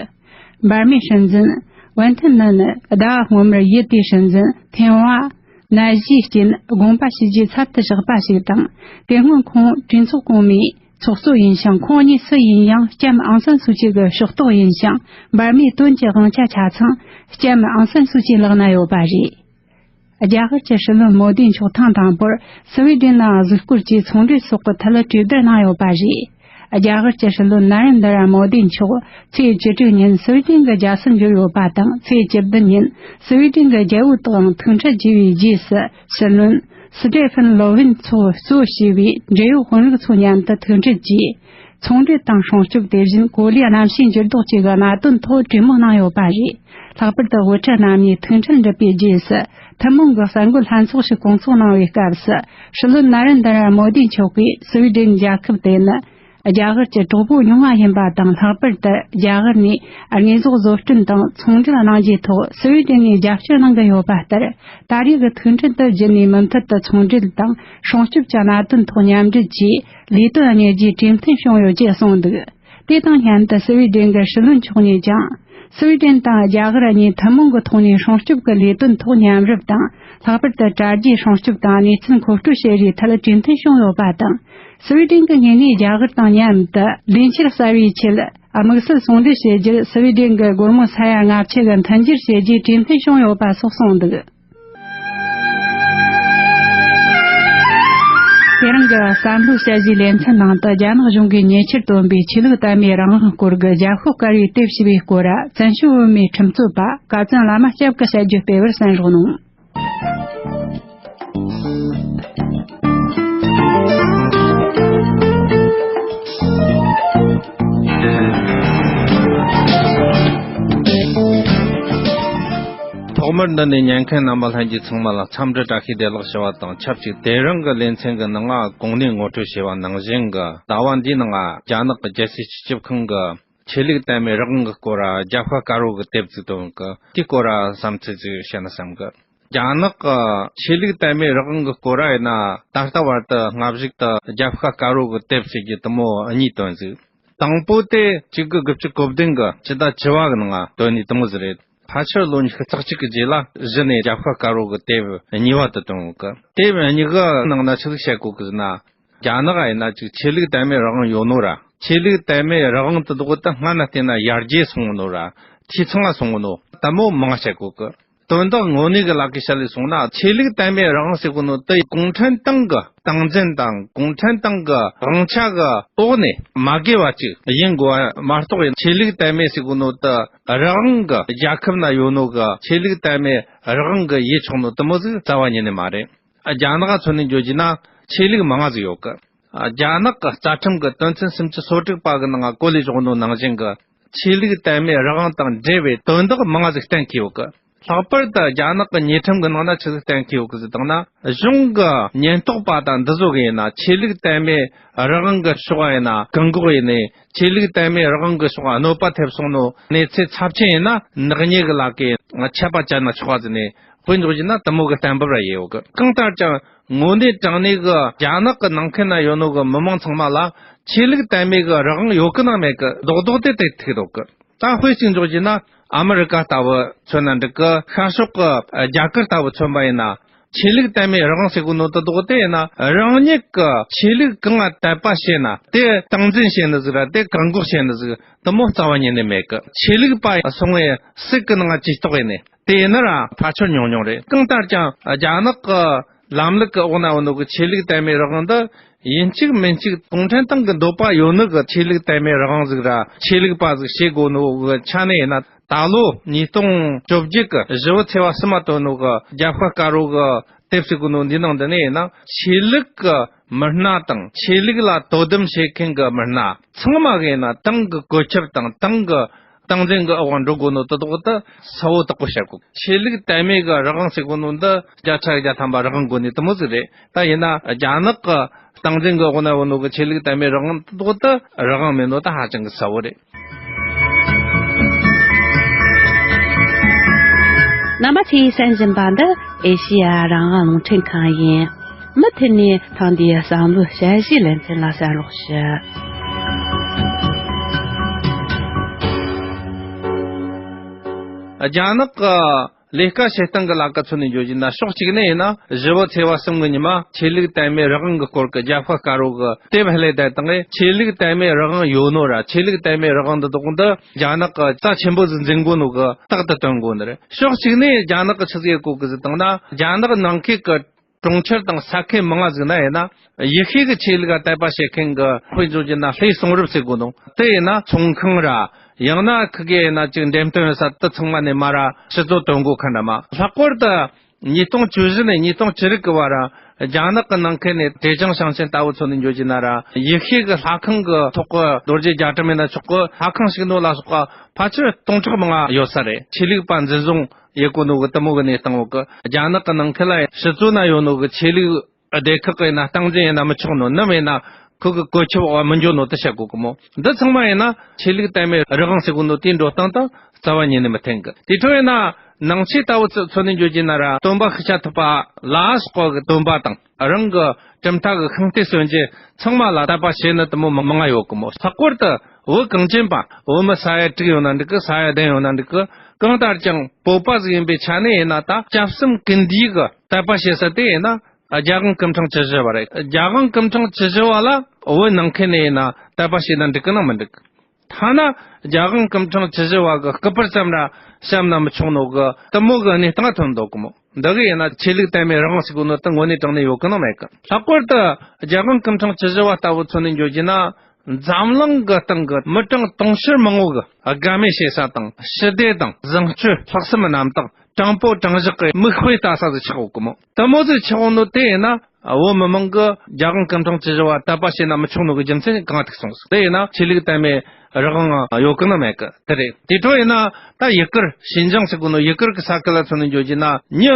འབར་མའི་སྲིད་འཛིན་ཝན་ཐན་ནན་ནི་ཟླ་བ་སྔོན་མར་ཡུལ་དེའི་སྲིད་འཛིན་ཐེན་ཝ་ནད་གཞིའི་རྐྱེན་དགོངས་པ་ཞུ་རྒྱུའི་ཚབ་ཏུ་བཞག་པ་ཞིག་དང་། དེ་སྔོན་ཁོང་གྲོས་ཚོགས་གོང་མའི་ཚོགས་གཙོ་ཡིན་ཞིང་། ཁོང་གཉིས་སུ་ཡིན་ཡང་ལྕམ་ཨང་སན་སུ་ཅི་གི་ཕྱོགས་གཏོགས་ཡིན་ཞིང་། འབར་མའི་དོན་གྱི་དབང་ཆ་ཆ་ཚང་ལྕམ་ཨང་སན་སུ་ཅིའི་ལག་ན་ཡོད་པ་རེད། རྒྱ་གར་གྱི་སྲིད་བློན་མོ་དི་མཆོག་ཐེངས་དང་པོར་སི་ཝི་ཌེན་ནང་གཟིགས་སྐོར་གྱིས་ཚོང་འབྲེལ་སོགས་ཀྱི་ཐད་གྲོས་བསྡུར་གནང་ཡོད་པ་རེད། རྒྱ་གར་གྱི་སྲིད་བློན་ན་རེན་དྲ་མོ་དི་མཆོག་ཚེས་བཅུ་དྲུག་ཉིན་སི་ཝི་ཌེན་གྱི་རྒྱལ་སར་འབྱོར་ཡོད་པ་དང་། ཚེས་བཅུ་བདུན་ཉིན་སི་ཝི་ཌེན་གྱི་རྒྱལ་པོ་དང་ཐུག་འཕྲད་བགྱིས་པའི་རྗེས་སུ། སྲིད་བློན་སི་ཏེ་ཕན་ལོ་ཝིན་མཆོག་གཙོ་བྱས་པའི་འབྲེལ་ཡོད་དཔོན་རིགས་ཚོ་མཉམ་དུ་ཐུག་འཕྲད་ཀྱིས། ཚོང་འབྲེལ་དང་སྲུང་སྐྱོབ། དེ་བཞིན་གོ་ལའི་གནམ་གཤིས་འགྱུར་ལྡོག་བཅས་ཀྱི་གནད་དོན་ཐོག་གྲོས་མོལ་གནང་ཡོད་པ་རེད། ལྷག་པར་དུ་དབུ་ཁྲིད་རྣམ་གཉིས་ཐུག་འཕྲད་འགྲུབ་པའི་རྗེས་སུ། ཐུན་མོང་གི་གསར་འགོད་ལྷན་ཚོགས་ཤིག་བསྐོང་ཚོགས་གནང་བའི་སྐབས་སུ། སྲིད་བློན་ན་རེན་དྲ་མོ་དི་མཆོག་གིས་སི་ཝི་ཌེན་རྒྱལ་ཁབ་དེ་ནི་རྒྱ་གར་གྱི་གྲོགས་པོ་རྙིང་བ་ཡིན་པ་དང་། ལྷག་པར་དུ་རྒྱ་གར་ནས་དངོས་ཟོག་བཟོ་སྐྲུན་དང་ཚོང་འབྲེལ་གནང་རྒྱུའི་ཐོག་སི་ཝི་ཌེན་ནས་རྒྱབ་སྐྱོར་གནང་གི་ཡོད་པ་ལྟར། ད་རེས་ཀྱི་ཐུག་འཕྲད་དུ་བརྒྱུད་ནས་མུ་མཐུད་དུ་ཚོང་འབྲེལ་དང་སྲུང་སྐྱོབ་ཀྱི་གནད་དོན་ཐོག་མཉམ་འབྲེལ་གྱིས་ལས་དོན་གཉེར་རྒྱུའི་གྲོས་མཐུན་བྱུང་ཡོད་ཅེས་གསུངས་འདུག་དེ་དང་མཉམ་དུ་སི་ཝི་ཌེན་གྱི་སྲིད་བློན་མཆོག་ཉིད་ཀྱང་། སི་ཝི་ཌེན་དང་རྒྱ་གར་གཉིས་ཐུན་མོང་གི་ཐོག་ནས་སྲུང་སྐྱོབ་ཀྱི་ལས་དོན་ཐོག་མཉམ་རུབ་དང་། ལྷག་པར་དུ་དྲ་རྒྱའི་སྲུང་སྐྱོབ་དང་གནས་ཚུལ་མཁོ་སྤྲོད་བྱེད་རེས་ཐད་གྲོས་མཐུན་བྱུང་ཡོད་པ་དང་། སི་ཝི་ཌེན་གྱི་ངོས་ནས་རྒྱ་གར་དང་མཉམ་དུ་ལས་འཆར་གསར་བའི་ཆེད་དམིགས་བསལ་ཟུང་འབྲེལ་བྱེད་རྒྱུར་སི་ཝི་ཌེན་གྱི་སྒོར་མོ་ས་ཡ་ལྔ་བཅུ་གི་མཐུན་འགྱུར་བྱེད་རྒྱུའི་གྲོས་མཐུན་བྱུང་ཡོད་པ་སོགས་གསུངས་འདུག་དེ་རིང་གི་བསམ་བློ་དཔྱད་གཞིའི་ལེ་ཚན་ནང་དུ། རྒྱ་ནག་གཞུང་གིས་ཉེ་ཆར་བཏོན་པའི་ཆོས་ལུགས་དད་མོས་རང་དབང་སྐོར་གྱི་རྒྱབ་ཤོག་དཀར་བའི་དེབ་ཞེས་པའི་སྐོར། བཙན་བྱོལ་བོད་མིའི་ཁྲིམས་རྩོད་པ་ཀ་ཙན་བླ་མ་སྐྱབས་ཀྱིས་དཔྱད་བརྗོད་སྤེལ་བར་གསན་རོགས་གནང་། ཐོག་མར་འདི་ནས་ཉན་མཁན་རྣམ་པ་ལྷན་རྒྱས་ཚང་མ་ལ་འཚམས་འདྲི་བཀྲ་ཤིས་བདེ་ལེགས་ཞུ་བ་དང་ཆབས་ཅིག་དེ་རིང་གི་ལེ་ཚན་གྱི་ནང་ང་གོང་ནས་ངོ་སྤྲོད་བྱས་པ་ནང་བཞིན་གྱི་ཟླ་བ་འདིའི་ནང་ང་རྒྱ་ནག་གི་རྒྱལ་སྲིད་སྤྱི་ཁྱབ་ཁང་གི་ཆོས་ལུགས་དད་མོས་རང་དབང་གི་སྐོར་རྒྱབ་ཤ་དཀར་པོ་གི་དེབ་ཅིག་བཏོན་གི། དེའི་སྐོར་བསམ་ཚུལ་ཅིག་བཤད་ན་བསམ་གི། རྒྱ་ནག་གི་ཆོས་ལུགས་དད་མོས་རང་དབང་གི་སྐོར་ཡིན་ན་ད་ལྟ་བར་དུ་སྔ་གཞུག་ཏུ་རྒྱབ་ཤ་དཀར་པོ་གི་དེབ་ཟེར་རྒྱུ་དེ་མོ་གཉིས་བཏོན་ཟིག། དང་པོ་དེ་གཅིག་དགུ་དགུ་བཅུ་གོ་བདུན་གི་ཕྱི་ཟླ་བཅུ་བ་གི་ནང་ང་བཏོན་ནི་དེ་མོ་ཟིག་རེད། ཕལ་ཆེར་ལོ་ཉི་ཤུ་རྩ་གཅིག་གི་རྗེས་ལ་གཞི་ནས་རྒྱབ་ཤ་དཀར་པོ་གི་དེབ་གཉིས་པ་དེ་བཏོན་ཡོད་གི། དེབ་གཉིས་ཀ་ནང་ན་ཆི་ཟིག་བཤད་གོ་གི་ཟེར་ན། རྒྱ་ནག་ཡིན་ན་ཅིག་ཆོས་ལུགས་དད་མོས་རང་དབང་ཡོད་ནོ་ར། ཆོས་ལུགས་དད་མོས་རང་དབང་དེ་དག་ད་སྔ་ན་བལྟས་ན་ཡར་རྒྱས་སོང་ནོ་ར། འཐུས་ཚང་ང་སོང་ནོ་དེ་མོ་མང་བཤད་གོ་གི། དོན་དག་དངོས་གནས་ཀྱི་ལག་གིས་བཤད་ལས་སོང་ན་ཆོས་ལུགས་དད་མོས་རང་དབང་ཟེར་གོ་ནོ་དེ་གུང་ཁྲན་ཏང་གི་སྟངས་འཛིན་དང་གུང་ཁྲན་ཏང་གི་དབང་ཆ་གི་འོག་ནས་མ་དགེ་བ་ཅིག་ཡིན་དགོས་པ་མ་གཏོགས་ཡིན་ཆོས་ལུགས་དད་མོས་ཟེར་གོ་ནོ་དེ་རང་དབང་གི་རྒྱལ་ཁབ་ན་ཡོད་ནོ་གི་ཆོས་ལུགས་དད་མོས་རང་དབང་གི་ཡེ་ཆོག་ནོ་དེ་མོ་ཟིག་རྩ་བ་ཉིད་ནས་མ་རེད། རྒྱ་ནག་མཚོན་ནས་འཇོག་རྒྱུ་ན་ཆོས་ལུགས་མང་ང་ཟིག་ཡོད་གི། རྒྱ་ནག་གི་རྩ་ཁྲིམས་ཀྱི་དོན་ཚན་སུམ་ཅུ་སོ་དྲུག་པ་གི་ནང་བཀོད་ལས་བཞག་ནོ་ནང་བཞིན་གྱི་ཆོས་ལུགས་དད་མོས་རང་དབང་དང་འབྲེལ་བའི་དོན་དག་མང་ང་ཟིག་གཏན་འཁེལ་ཡོད་གི། ལྷག་པར་དུ་རྒྱ་ནག་གི་ཉེས་ཁྲིམས་ཀྱི་ནང་ན་ཆི་ཟིག་གཏན་འཁེལ་ཡོད་གི་ཟེར་བཏང་ན། གཞུང་གི་ཉེན་རྟོག་པ་དང་འདི་ཚོ་གི་ཡིན་ན་ཆོས་ལུགས་དད་མོས་རང་དབང་གི་ཕྱོགས་ཡིན་ན་བཀག་འགོག་ཡིན་ནས་ཆོས་ལུགས་དད་མོས་རང་དབང་གི་ཕྱོགས་གནོད་པ་ཐེབས་སོང་ནོ་གནས་ཚུལ་ཚབས་ཆེན་ཡིན་ན་ནག་ཉེས་ཀྱི་ལག་གི་ཆད་པ་བཅད་ན་ཆོག་པ་ཟེར་ནས། དཔེ་འཇོག་རྒྱུ་ན་དེ་མོ་གི་གཏན་འབེབས་ར་ཡོད་གི། གང་ལྟར་ཀྱང་དངོས་གནས་དྲང་གནས་གི་རྒྱ་ནག་གི་ནང་ཁུལ་ན་ཡོད་ནོ་གི་མི་མང་ཚང་མ་ལ་ཆོས་ལུགས་དད་མོས་གི་རང་དབང་ཡོད་གི་ནང་མེད་གི་རྡོག་རྡོག་དེ་དེ་ཐུག་འདུག་གི། ད་དཔེ་གཅིག་འཇོག་རྒྱུ་ན་ཨ་མི་རི་ཀ་ལྟ་བུ་མཚོན་ན་འགྲིག་གི། ཤར་ཕྱོགས་གི་རྒྱ་གར་ལྟ་བུ་མཚོན་པ་ཡིན་ན། ཆོས་ལུགས་དད་མོས་རང་དབང་ཟེར་གོ་ནོ་དེ་རྡོག་དེ་ཡིན་ན་རང་ཉིད་ཀྱི་ཆོས་ལུགས་གང་ང་དད་པ་བྱས་ན་དེ་སྟངས་འཛིན་བྱས་ནི་ཟིག་ར་དེ་བཀག་འགོག་བྱས་ནི་ཟིག་དེ་མོ་རྩ་བ་ཉིད་ནས་མེད་གི། ཆོས་ལུགས་པ་སོང་བའི་སྲིད་ཀྱི་ནང་ཇུས་གཏོགས་ཡིན་ནི། དེ་ཡིན་ན་ར་ཕལ་ཆེར་ཉུང་ཉུང་རེད། གང་ལྟར་ཀྱང་རྒྱ་ནག་གི་ལམ་ལུགས་ཀྱི་འོག་ན་ཡོད་ནོ་གི་ཆོས་ལུགས་དད་མོས་རང་དབང་འདི་ཡིན་གཅིག་མིན་གཅིག་གུང་ཁྲན་ཏང་གི་འདོད་པ་ཡོད་ནོ་གི་ཆོས་ལུགས་དད་མོས་རང་དབང་ཟིག་ར་ཆོས་ལུགས་པ་ཟིག་བྱེད་དགོས་ནོ་གི་ཆ་ནས་ཡིན་ན། ད་ལོ་ཉིས་སྟོང་བཅོ་བརྒྱད་གི་ཞི་བོ་ཚེ་བ་གསུམ་མ་བཏོན་ནོ་གི་རྒྱབ་ཤ་དཀར་པོ་གི་དེབ་ཟེར་གོ་ནོ་འདི་ནང་འདི་ནས་ཡིན་ན་ཆོས་ལུགས་གི་མི་སྣ་དང་ཆོས་ལུགས་ལ་དོ་དམ་བྱེད་མཁན་གི་མི་སྣ་ཚང་མ་གི་ཡིན་ན་ཏང་གི་བཀོད་ཁྱབ་དང་ཏང་གི་སྟངས་འཛིན་གི་འོག་འགྲོ་དགོས་ནོ་དེ་དག་ཏུ་གསལ་བོ་དག་པོ་བཤད་དགོས། ཆོས་ལུགས་དད་མོས་གི་རང་དབང་ཟེར་གོ་ནོ་འདི་བརྒྱ་ཆ་བརྒྱ་ཐམ་པ་རང་དབང་དགོས་ནི་དེ་མོ་ཟིག་རེད། ད་ཡིན་ན་རྒྱ་ནག་གི་སྟངས་འཛིན་གི་འོག་ན་ཡོད་ནོ་གི་ཆོས་ལུགས་དད་མོས་རང་དབང་དེ་དག་ཏུ་རང་དབང་མེད་ནོ་ད་ཧ་ཅང་གི་གསལ་བོ་རེད། རྣམ་པ་ཚོས་གསན་བཞིན་པ་འདི་ཨེ་ཤེ་ཡ་རང་དབང་རླུང་འཕྲིན་ཁང་ཡིན། མུ་མཐུད་ནས་ཐེངས་འདིའི་བསམ་བློའི་དཔྱད་གཞིའི་ལེ་ཚན་ལ་གསན་རོགས་ཞུ། རྒྱ་ནག་གི་ལས་ཀ་བྱེད་སྟངས་ཀྱི་ལ་ཁ་མཚོན་ནས་བརྗོད་རྒྱུ་ན་ཕྱོགས་གཅིག་ནས་ཡིན་ན་ཞི་བོ་ཚེ་བ་གསུམ་གྱི་ཉི་མ་ཆོས་ལུགས་དད་མོས་རང་དབང་གི་སྐོར་གྱི་རྒྱབ་ཤ་དཀར་པོ་གི་དེབ་ཧ་ལས་བསྡད་བཏང་ངས་ཆོས་ལུགས་དད་མོས་རང་དབང་ཡོད་ནོ་ར་ཆོས་ལུགས་དད་མོས་རང་དབང་འདི་དག་འདི་རྒྱ་ནག་གི་རྩ་ཆེན་པོ་ཟིག་འཛིན་དགོས་ནོ་གི་རྟག་ཏུ་སྟོན་དགོས་ནི་རེད། ཕྱོགས་གཅིག་ནས་རྒྱ་ནག་གི་ཆི་ཟིག་ཡེད་གོ་གི་ཟིག་བཏང་ན་རྒྱ་ནག་ནང་ཁུལ་གི་གྲོང་ཁྱེར་དང་ས་ཁུལ་མང་ང་ཟིག་ན་ཡིན་ན་ཡེ་ཤུ་གི་ཆོས་ལུགས་ལ་དད་པ་བྱེད་མཁན་གི་དཔེ་འཇོག་རྒྱུ་ན་ལྷོའི་གསུང་རབ་ཟེར་དགོས་ནོ་དེ་ཡིན་ན་ཚོང་ཁང་ར་ཡང་ན་ཁི་གེ་ཡིན་ན་ཅིག་འགྲེམས་སྟོན་ས་དེ་ཚང་མ་ནས་མ་ར་ཕྱི་བཟོ་དོན་གོ་མཁན་འདྲ་མ། ལྷག་པར་དུ་ཉིས་སྟོང་བཅུ་བཞི་ནས་ཉིས་སྟོང་བཅུ་དྲུག་གི་བར་རྒྱ་ནག་གི་ནང་ཁུལ་ནས་ཀྲེ་ཅང་ཞིང་ཆེན་ལྟ་བུ་མཚོན་ནས་འཇོག་རྒྱུ་ན་ར་ཡེ་ཤུ་གི་ལྷ་ཁང་གི་ཐོག་གི་རྡོ་རྗེ་རྒྱ་གྲམ་ཡིན་ན་ཆོག་གི་ལྷ་ཁང་ཞིག་ནོ་ལ་སོགས་པ་ཕལ་ཆེར་སྟོང་ཕྲག་མང་ང་ཡོད་ས་རེད། ཆོས་ལུགས་པ་འཛིན་བཟུང་ཡེ་གོ་ནོ་གི་དེ་མོ་གི་གནས་སྟངས་འོག་གི་རྒྱ་ནག་གི་ནང་ཁུལ་ལ་ཕྱི་ཚོ་ན་ཡོད་ནོ་གི་ཆོས་ལུགས་སྡེ་ཁག་གི་ཡིན་ན་སྟངས་འཛིན་ཡིན་ན་མི་ཆོག་ནོ་ནམ་ཡིན་ན་ཁོ་གི་གོ་ཁྱབ་འོག་མི་འཇོག་ནོ་དེ་བཤད་གོ་གི་མོ། འདི་ཚང་མ་ཡིན་ན་ཆོས་ལུགས་དད་མོས་རང་དབང་ཟེར་གོ་ནོ་དེའི་འགྲོ་སྟངས་དང་རྩ་བ་ཉིད་ནས་མི་མཐུན་གི། དེ་འཕྲོ་ཡིན་ན་ནང་ཆོས་ལྟ་བུ་ཚོ་མཚོན་ནས་འཇོག་རྒྱུ་ན་ར་སྟོན་པ་ཤཱཀྱ་ཐུབ་པ་ལ་སོགས་པ་གི་སྟོན་པ་དང་རང་གི་གྲུབ་མཐའ་གི་ཤིང་རྟའི་སྲོལ་འབྱེད་ཚང་མ་ལ་དད་པ་བྱེད་ནི་དེ་མོ་མང་ང་ཡོད་གི་མོ། ལྷག་པར་དུ་བོད་གངས་ཅན་པ་བོད་མི་ས་ཡ་དྲུག་ཡོད་ན་འགྲིག་གི་ས་ཡ་བདུན་ཡོད་ན་འགྲིག་གི། གང་ལྟར་ཀྱང་བོད་པ་ཟིག་ཡིན་པའི་ཆ་ནས་ཡིན་ན་ད་སྐྱབས་གསུམ་ཀུན་འདུས་གི་དད་པ་བྱེད་ས་དེ་ཡིན་ན་རྒྱལ་དབང་སྐུ་ཕྲེང་བཅུ་བཞི་བ་རེད། རྒྱལ་དབང་སྐུ་ཕྲེང་བཅུ་བཞི་བ་ལ་བོད་ནང་ཁུལ་ནས་ཡིན་ན་དད་པ་བྱས་ན་འགྲིག་གི་ནང་མི་འགྲིག། ཐ་ན་རྒྱལ་དབང་སྐུ་ཕྲེང་བཅུ་བཞི་བ་གི་སྐུ་པར་ཙམ་ར་བཤམས་ན་མི་ཆོག་ནོ་གི་དེ་མོ་གི་གནས་སྟངས་ཐོན་འདུག་གི་མོ། འདི་གི་ཡིན་ན་ཆོས་ལུགས་དད་མོས་རང་དབང་ཟེར་གོ་ནོ་དེ་དངོས་གནས་དྲང་གནས་ཡོད་གི་ནང་མེད་གི། ལྷག་པར་དུ་རྒྱལ་དབང་སྐུ་ཕྲེང་བཅུ་བཞི་བ་ལྟ་བུ་མཚོན་ནས་འཇོག་རྒྱུ་ན་འཛམ་གླིང་གི་སྟེང་གི་མི་གྲངས་དུང་ཕྱུར་མང་བོ་གི་དགའ་མོས་བྱེད་ས་དང་ཞི་བདེ་དང་བཟང་སྤྱོད་ལྷག་བསམ་རྣམ་དག་དྲང་པོ་དྲང་བཞག་གི་མིག་དཔེ་ལྟ་ས་ཟིག་ཆགས་ཡོད་གི་མོ། དེ་མོ་ཟིག་ཆགས་ཡོད་ནོ་དེ་ཡིན་ན། བོད་མི་མང་གི་རྒྱལ་དབང་སྐུ་ཕྲེང་བཅུ་བཞི་བ་དད་པ་བྱས་ན་མི་ཆོག་ནོ་གི་རྒྱུ་མཚན་གང་ཐུག་སོང་ཟིག། དེ་ཡིན་ན་ཆོས་ལུགས་དད་མོས་རང་དབང་ཡོད་གི་ན་མེད་གི་དེ་རེད། དེ་འཕྲོ་ཡིན་ན་ད་ཡུ་གུར་ཞིན་ཅང་ཟེར་གོ་ནོ་ཡུ་གུར་གི་ས་ཁུལ་ལ་མཚོན་ནས་འཇོག་རྒྱུ་ན་མྱི་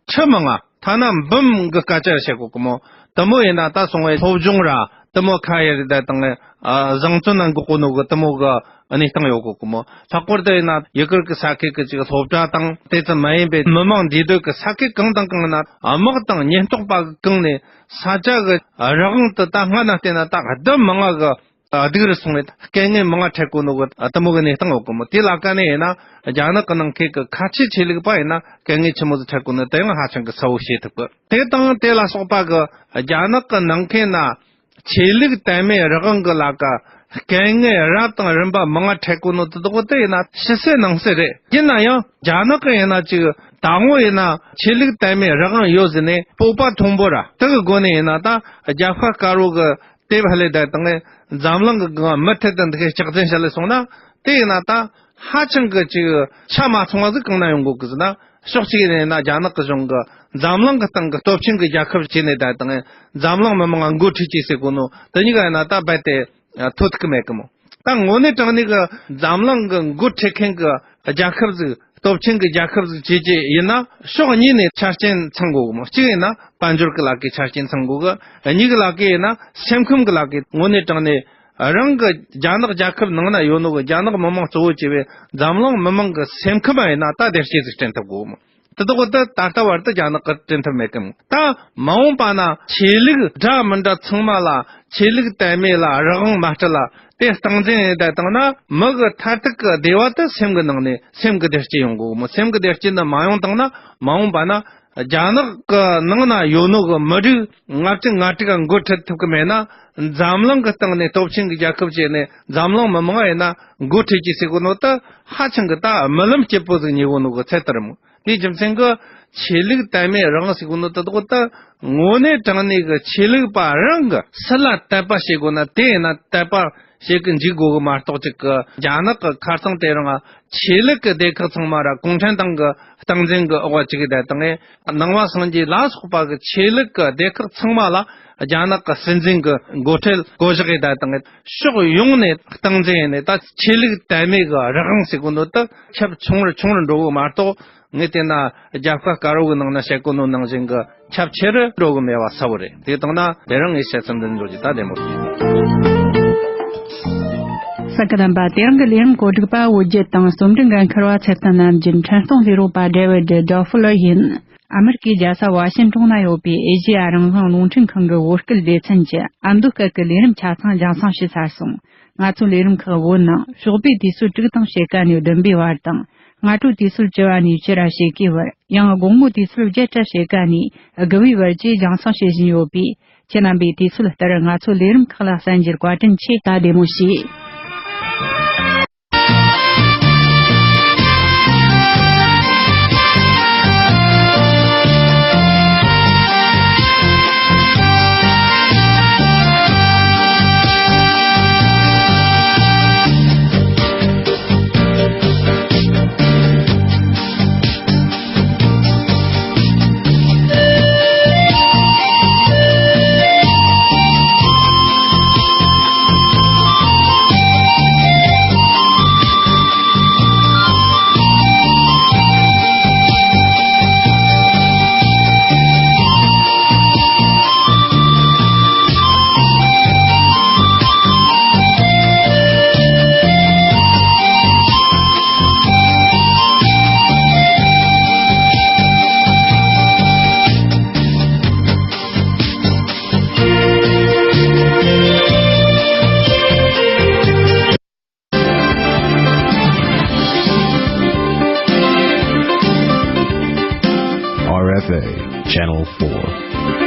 ཁྲི་མང་ང་ཐ་ན་འབུམ་གི་སྐད་ཆ་བཤད་གོ་གི་མོ། དེ་མོ་ཡིན་ན་ད་སོང་བའི་སློབ་སྦྱོང་ར་དེ་མོ་ཁ་ཡར་ད་དང་ཨ་བཟང་བཙོན་ན་འགོག་གོ་ནོ་གི་དེ་མོ་གི་གནས་སྟངས་ཡོད་གོ་གི་མོ། ལྷག་པར་དུ་ཡིན་ན་ཡུ་གུར་གི་ས་ཁུལ་གི་ཅིག་སློབ་གྲྭ་དང་དེ་ཙམ་མ་ཡིན་པའི་མི་མང་འདུས་སྡོད་གི་ས་ཁུལ་གང་དང་གང་ན་དམག་དང་ཉེན་རྟོག་པ་གི་གང་ནས་ས་ཆ་གི་རང་དབང་དུ་ད་སྔ་ན་བལྟས་ན་ད་བདུན་མང་ང་གི་སྡུག་རུ་སོང་བས་སྐད་ངན་མང་ང་འཕྲད་གོ་ནོ་གི་དེ་མོ་གི་གནས་སྟངས་ཡོད་གི་མོ། དེ་ལ་ཀ་ནས་ཡིན་ན་རྒྱ་ནག་གི་ནང་ཁུལ་གི་ཁ་ཆེ་ཆོས་ལུགས་པ་ཡིན་ན་སྐད་ངན་ཆི་མོ་ཟིག་འཕྲད་གོ་ནོ་དེ་ཡང་ཧ་ཅང་གི་གསལ་བོ་ཤེས་ཐུབ་གི། དེ་དང་དེ་ལ་སོགས་པ་གི་རྒྱ་ནག་གི་ནང་ཁུལ་ན་ཆོས་ལུགས་དད་མོས་རང་དབང་གི་ལ་ཀ་སྐད་ངན་རབ་དང་རིམ་པ་མང་ང་འཕྲད་གོ་ནོ་དེ་དག་དེ་ཡིན་ན་ཕྱི་གསལ་ནང་གསལ་རེད། ཡིན་ན་ཡང་རྒྱ་ནག་གི་ཡིན་ན་ཅིག་ད་ངོ་ཡིན་ན་ཆོས་ལུགས་དད་མོས་རང་དབང་ཡོད་ཟེར་ནས་སྤོབས་པ་མཐོན་པོ་ར་དེ་གི་སྒོ་ནས་ཡིན་ན་ད་རྒྱལ་ཁབ་དཀར་པོ་གི་དེབ་ཧ་ལས་ད་དང་འཛམ་གླིང་གི་སྒང་མུ་མཐུད་དུ་འདི་གའི་ལྕག་འཛིན་བྱ་ལས་སོང་ན་དེ་ཡིན་ན་ད་ཧ་ཅང་གི་ཅིག་ཆ་མ་ཚང་བ་ཟིག་གང་ན་ཡོང་གོ་གི་ཟེར་ན། ཕྱོགས་གཅིག་ནས་ཡིན་ན་རྒྱ་ནག་གི་གཞུང་གི་འཛམ་གླིང་གི་སྟེང་གི་སྟོབས་ཆེན་གི་རྒྱལ་ཁབ་བྱས་ནས་ད་དང་འཛམ་གླིང་མི་མང་ང་འགོ་ཁྲིད་ཀྱི་ཟེར་གོ་ནོ་དེ་གཉིས་ཀ་ཡིན་ན་ད་རྦད་དེ་ཐོ་ཐུག་གི་མེད་གི་མོ། ད་དངོས་གནས་དྲང་གནས་གི་འཛམ་གླིང་གི་འགོ་ཁྲིད་མཁན་གི་རྒྱལ་ཁབ་ཟིག་སྟོབས་ཆེན་གི་རྒྱལ་ཁབ་ཟིག་བྱེད་ཀྱི་ཡིན་ན་ཕྱོགས་གཉིས་ནས་ཆ་རྐྱེན་ཚང་དགོས་གི་མོ། གཅིག་ཡིན་ན་དཔལ་འབྱོར་གི་ལ་ཀའི་ཆ་རྐྱེན་ཚང་དགོས་གི། གཉིས་གི་ལ་ཀའི་ཡིན་ན་སེམས་ཁམས་གི་ལ་ཀའི་དངོས་གནས་དྲང་གནས་རང་གི་རྒྱ་ནག་རྒྱལ་ཁབ་ནང་ན་ཡོད་ནོ་གི་རྒྱ་ནག་མི་མང་གཙོ་བོ་བྱས་པའི་འཛམ་གླིང་མི་མང་གི་སེམས་ཁམས་ཡིན་ན་ད་བདེ་སྐྱིད་ཟིག་བསྐྲུན་ཐུབ་དགོས་མོ། དེ་དག་ད་ད་ལྟ་བར་དུ་རྒྱ་ནག་གིས་བསྐྲུན་ཐུབ་མེད་གི་མོ། ད་མ་འོངས་པ་ན་ཆོས་ལུགས་འདྲ་མི་འདྲ་ཚང་མ་ལ་ཆོས་ལུགས་དད་མོས་ལ་རང་དབང་མ་སྤྲད་ལ་དེ་སྟངས་འཛིན་ཡིན་ད་བཏང་ན་མི་གི་མཐར་ཐུག་གི་བདེ་བ་དེ་སེམས་གི་ནང་ནས་སེམས་གི་བདེ་སྐྱིད་ཡོང་དགོས་མོ། སེམས་གི་བདེ་སྐྱིད་འདི་མ་ཡོང་བཏང་ན་མ་འོངས་པ་ན་རྒྱ་ནག་གི་ནང་ན་ཡོད་ནོ་གི་མི་རིགས་ལྔ་བཅུ་ང་དྲུག་ག་འགོ་ཁྲིད་ཐུབ་གི་མེད་ན། འཛམ་གླིང་གི་སྟེང་ནས་སྟོབས་ཆེན་གི་རྒྱལ་ཁབ་བྱས་ནས་འཛམ་གླིང་མི་མང་ཡིན་ན་འགོ་ཁྲིད་ཀྱི་ཟེར་གོ་ནོ་ད་ཧ་ཅང་གི་ད་རྨི་ལམ་སྐྱིད་པོ་ཟིག་ཉེ་གོ་ནོ་གི་ཚད་ལྟར་མོ། དེའི་རྒྱུ་མཚན་གི་ཆོས་ལུགས་དད་མོས་རང་ཟེར་གོ་ནོ་ད་དག་ད་དངོས་གནས་དྲང་གནས་གི་ཆོས་ལུགས་པ་རང་གི་སུ་ལ་དད་པ་བྱེད་དགོས་ན་དེ་ཡིན་ན་དད་པ་བྱེད་གི་འཇུག་དགོས་གི་མ་གཏོགས་ཅིག་གི་རྒྱ་ནག་གི་ཁ་སང་དེ་རིང་ཆོས་ལུགས་ཀྱི་སྡེ་ཁག་ཚང་མ་ར་གུང་ཁྲན་ཏང་གི་སྟངས་འཛིན་གྱི་འོག་བཅུག་གི་བསྡད་དང་། ནང་པ་སངས་རྒྱས་ལ་སོགས་པ་གི་ཆོས་ལུགས་ཀྱི་སྡེ་ཁག་ཚང་མ་ལ་རྒྱ་ནག་གི་སྲིད་འཛིན་གྱི་འགོ་ཁྲིད་བསྐོ་གཞག་གི་བསྡད་དང་། ཕྱོགས་ཡོངས་ནས་སྟངས་འཛིན་ཡིན་ནས་ད་ཆོས་ལུགས་དད་མོས་ཀྱི་རང་དབང་ཟེར་གོ་ནོ་ད་ཁྱབ་ཆུང་རུ་ཆུང་རུ་འགྲོ་གི་མ་གཏོགས། ངས་བལྟས་ན་རྒྱལ་ཁབ་དཀར་པོ་གི་ནང་ན་བཤད་གོ་ནོ་ནང་བཞིན་གྱི་ཁྱབ་ཆེ་རུ་འགྲོ་གི་མེད་པ་གསལ་པོ་རེད། དེ་དང་ན་དེ་རིང་ངས་བཤད་ཚུལ་འདི་འཇོག་རྒྱུ་ད་བདེ་མོ་རེད། གསན་མཁན་རྣམ་པ། དེ་རིང་གི་ལས་རིམ་གོ་སྒྲིག་པ་བོད་བརྒྱུད་དང་རྩོམ་སྒྲིག་འགན་འཁུར་བ་ཚེ་བརྟན་རྣམ་རྒྱལ། འཕྲིན་གཏོང་ལས་རོགས་པ་ཌེ་ཝིད་ཌོ་ཧྥུ་ལར་ཡིན། ཨ་མེ་རི་ཀའི་རྒྱལ་ས་ཝ་ཤིན་ཀྲུང་ན་ཡོད་པའི་ཨེ་ཤེ་ཡ་རང་དབང་རླུང་འཕྲིན་ཁང་གི་བོད་སྐད་སྡེ་ཚན་གྱི་ཨ་མདོ་སྐད་ཀྱི་ལས་རིམ་ཆ་ཚང་རྒྱང་སྲིང་ཞུས་ཚར་སོང་། ང་ཚོའི་ལས་རིམ་ཁག་བོད་ནང་ཞོགས་པའི་དུས་ཚོད་དྲུག་དང་ཕྱེད་ཀ་ནས་བདུན་པའི་བར་དང་། སྔ་དྲོའི་དུས་ཚོད་བཅུ་པ་ནས་བཅུ་ར་ཕྱེད་ཀའི་བར། ཡང་དགོང་མོའི་དུས་ཚོད་བརྒྱད་ར་ཕྱེད་ཀ་ནས་དགུ་པའི་བར་བཅས་རྒྱང་སྲིང་བྱེད་བཞིན་ཡོད་པས། ཁྱེད་རྣམ་པས་དུས་ཚོད་ལྟར་ང་ཚོའི་ལས་རིམ་ཁག་ལ་གསན་རྒྱུར་བཀའ་དྲིན་ཆེ། ད་བདེ་མོ་བྱོས། R F A, Channel four.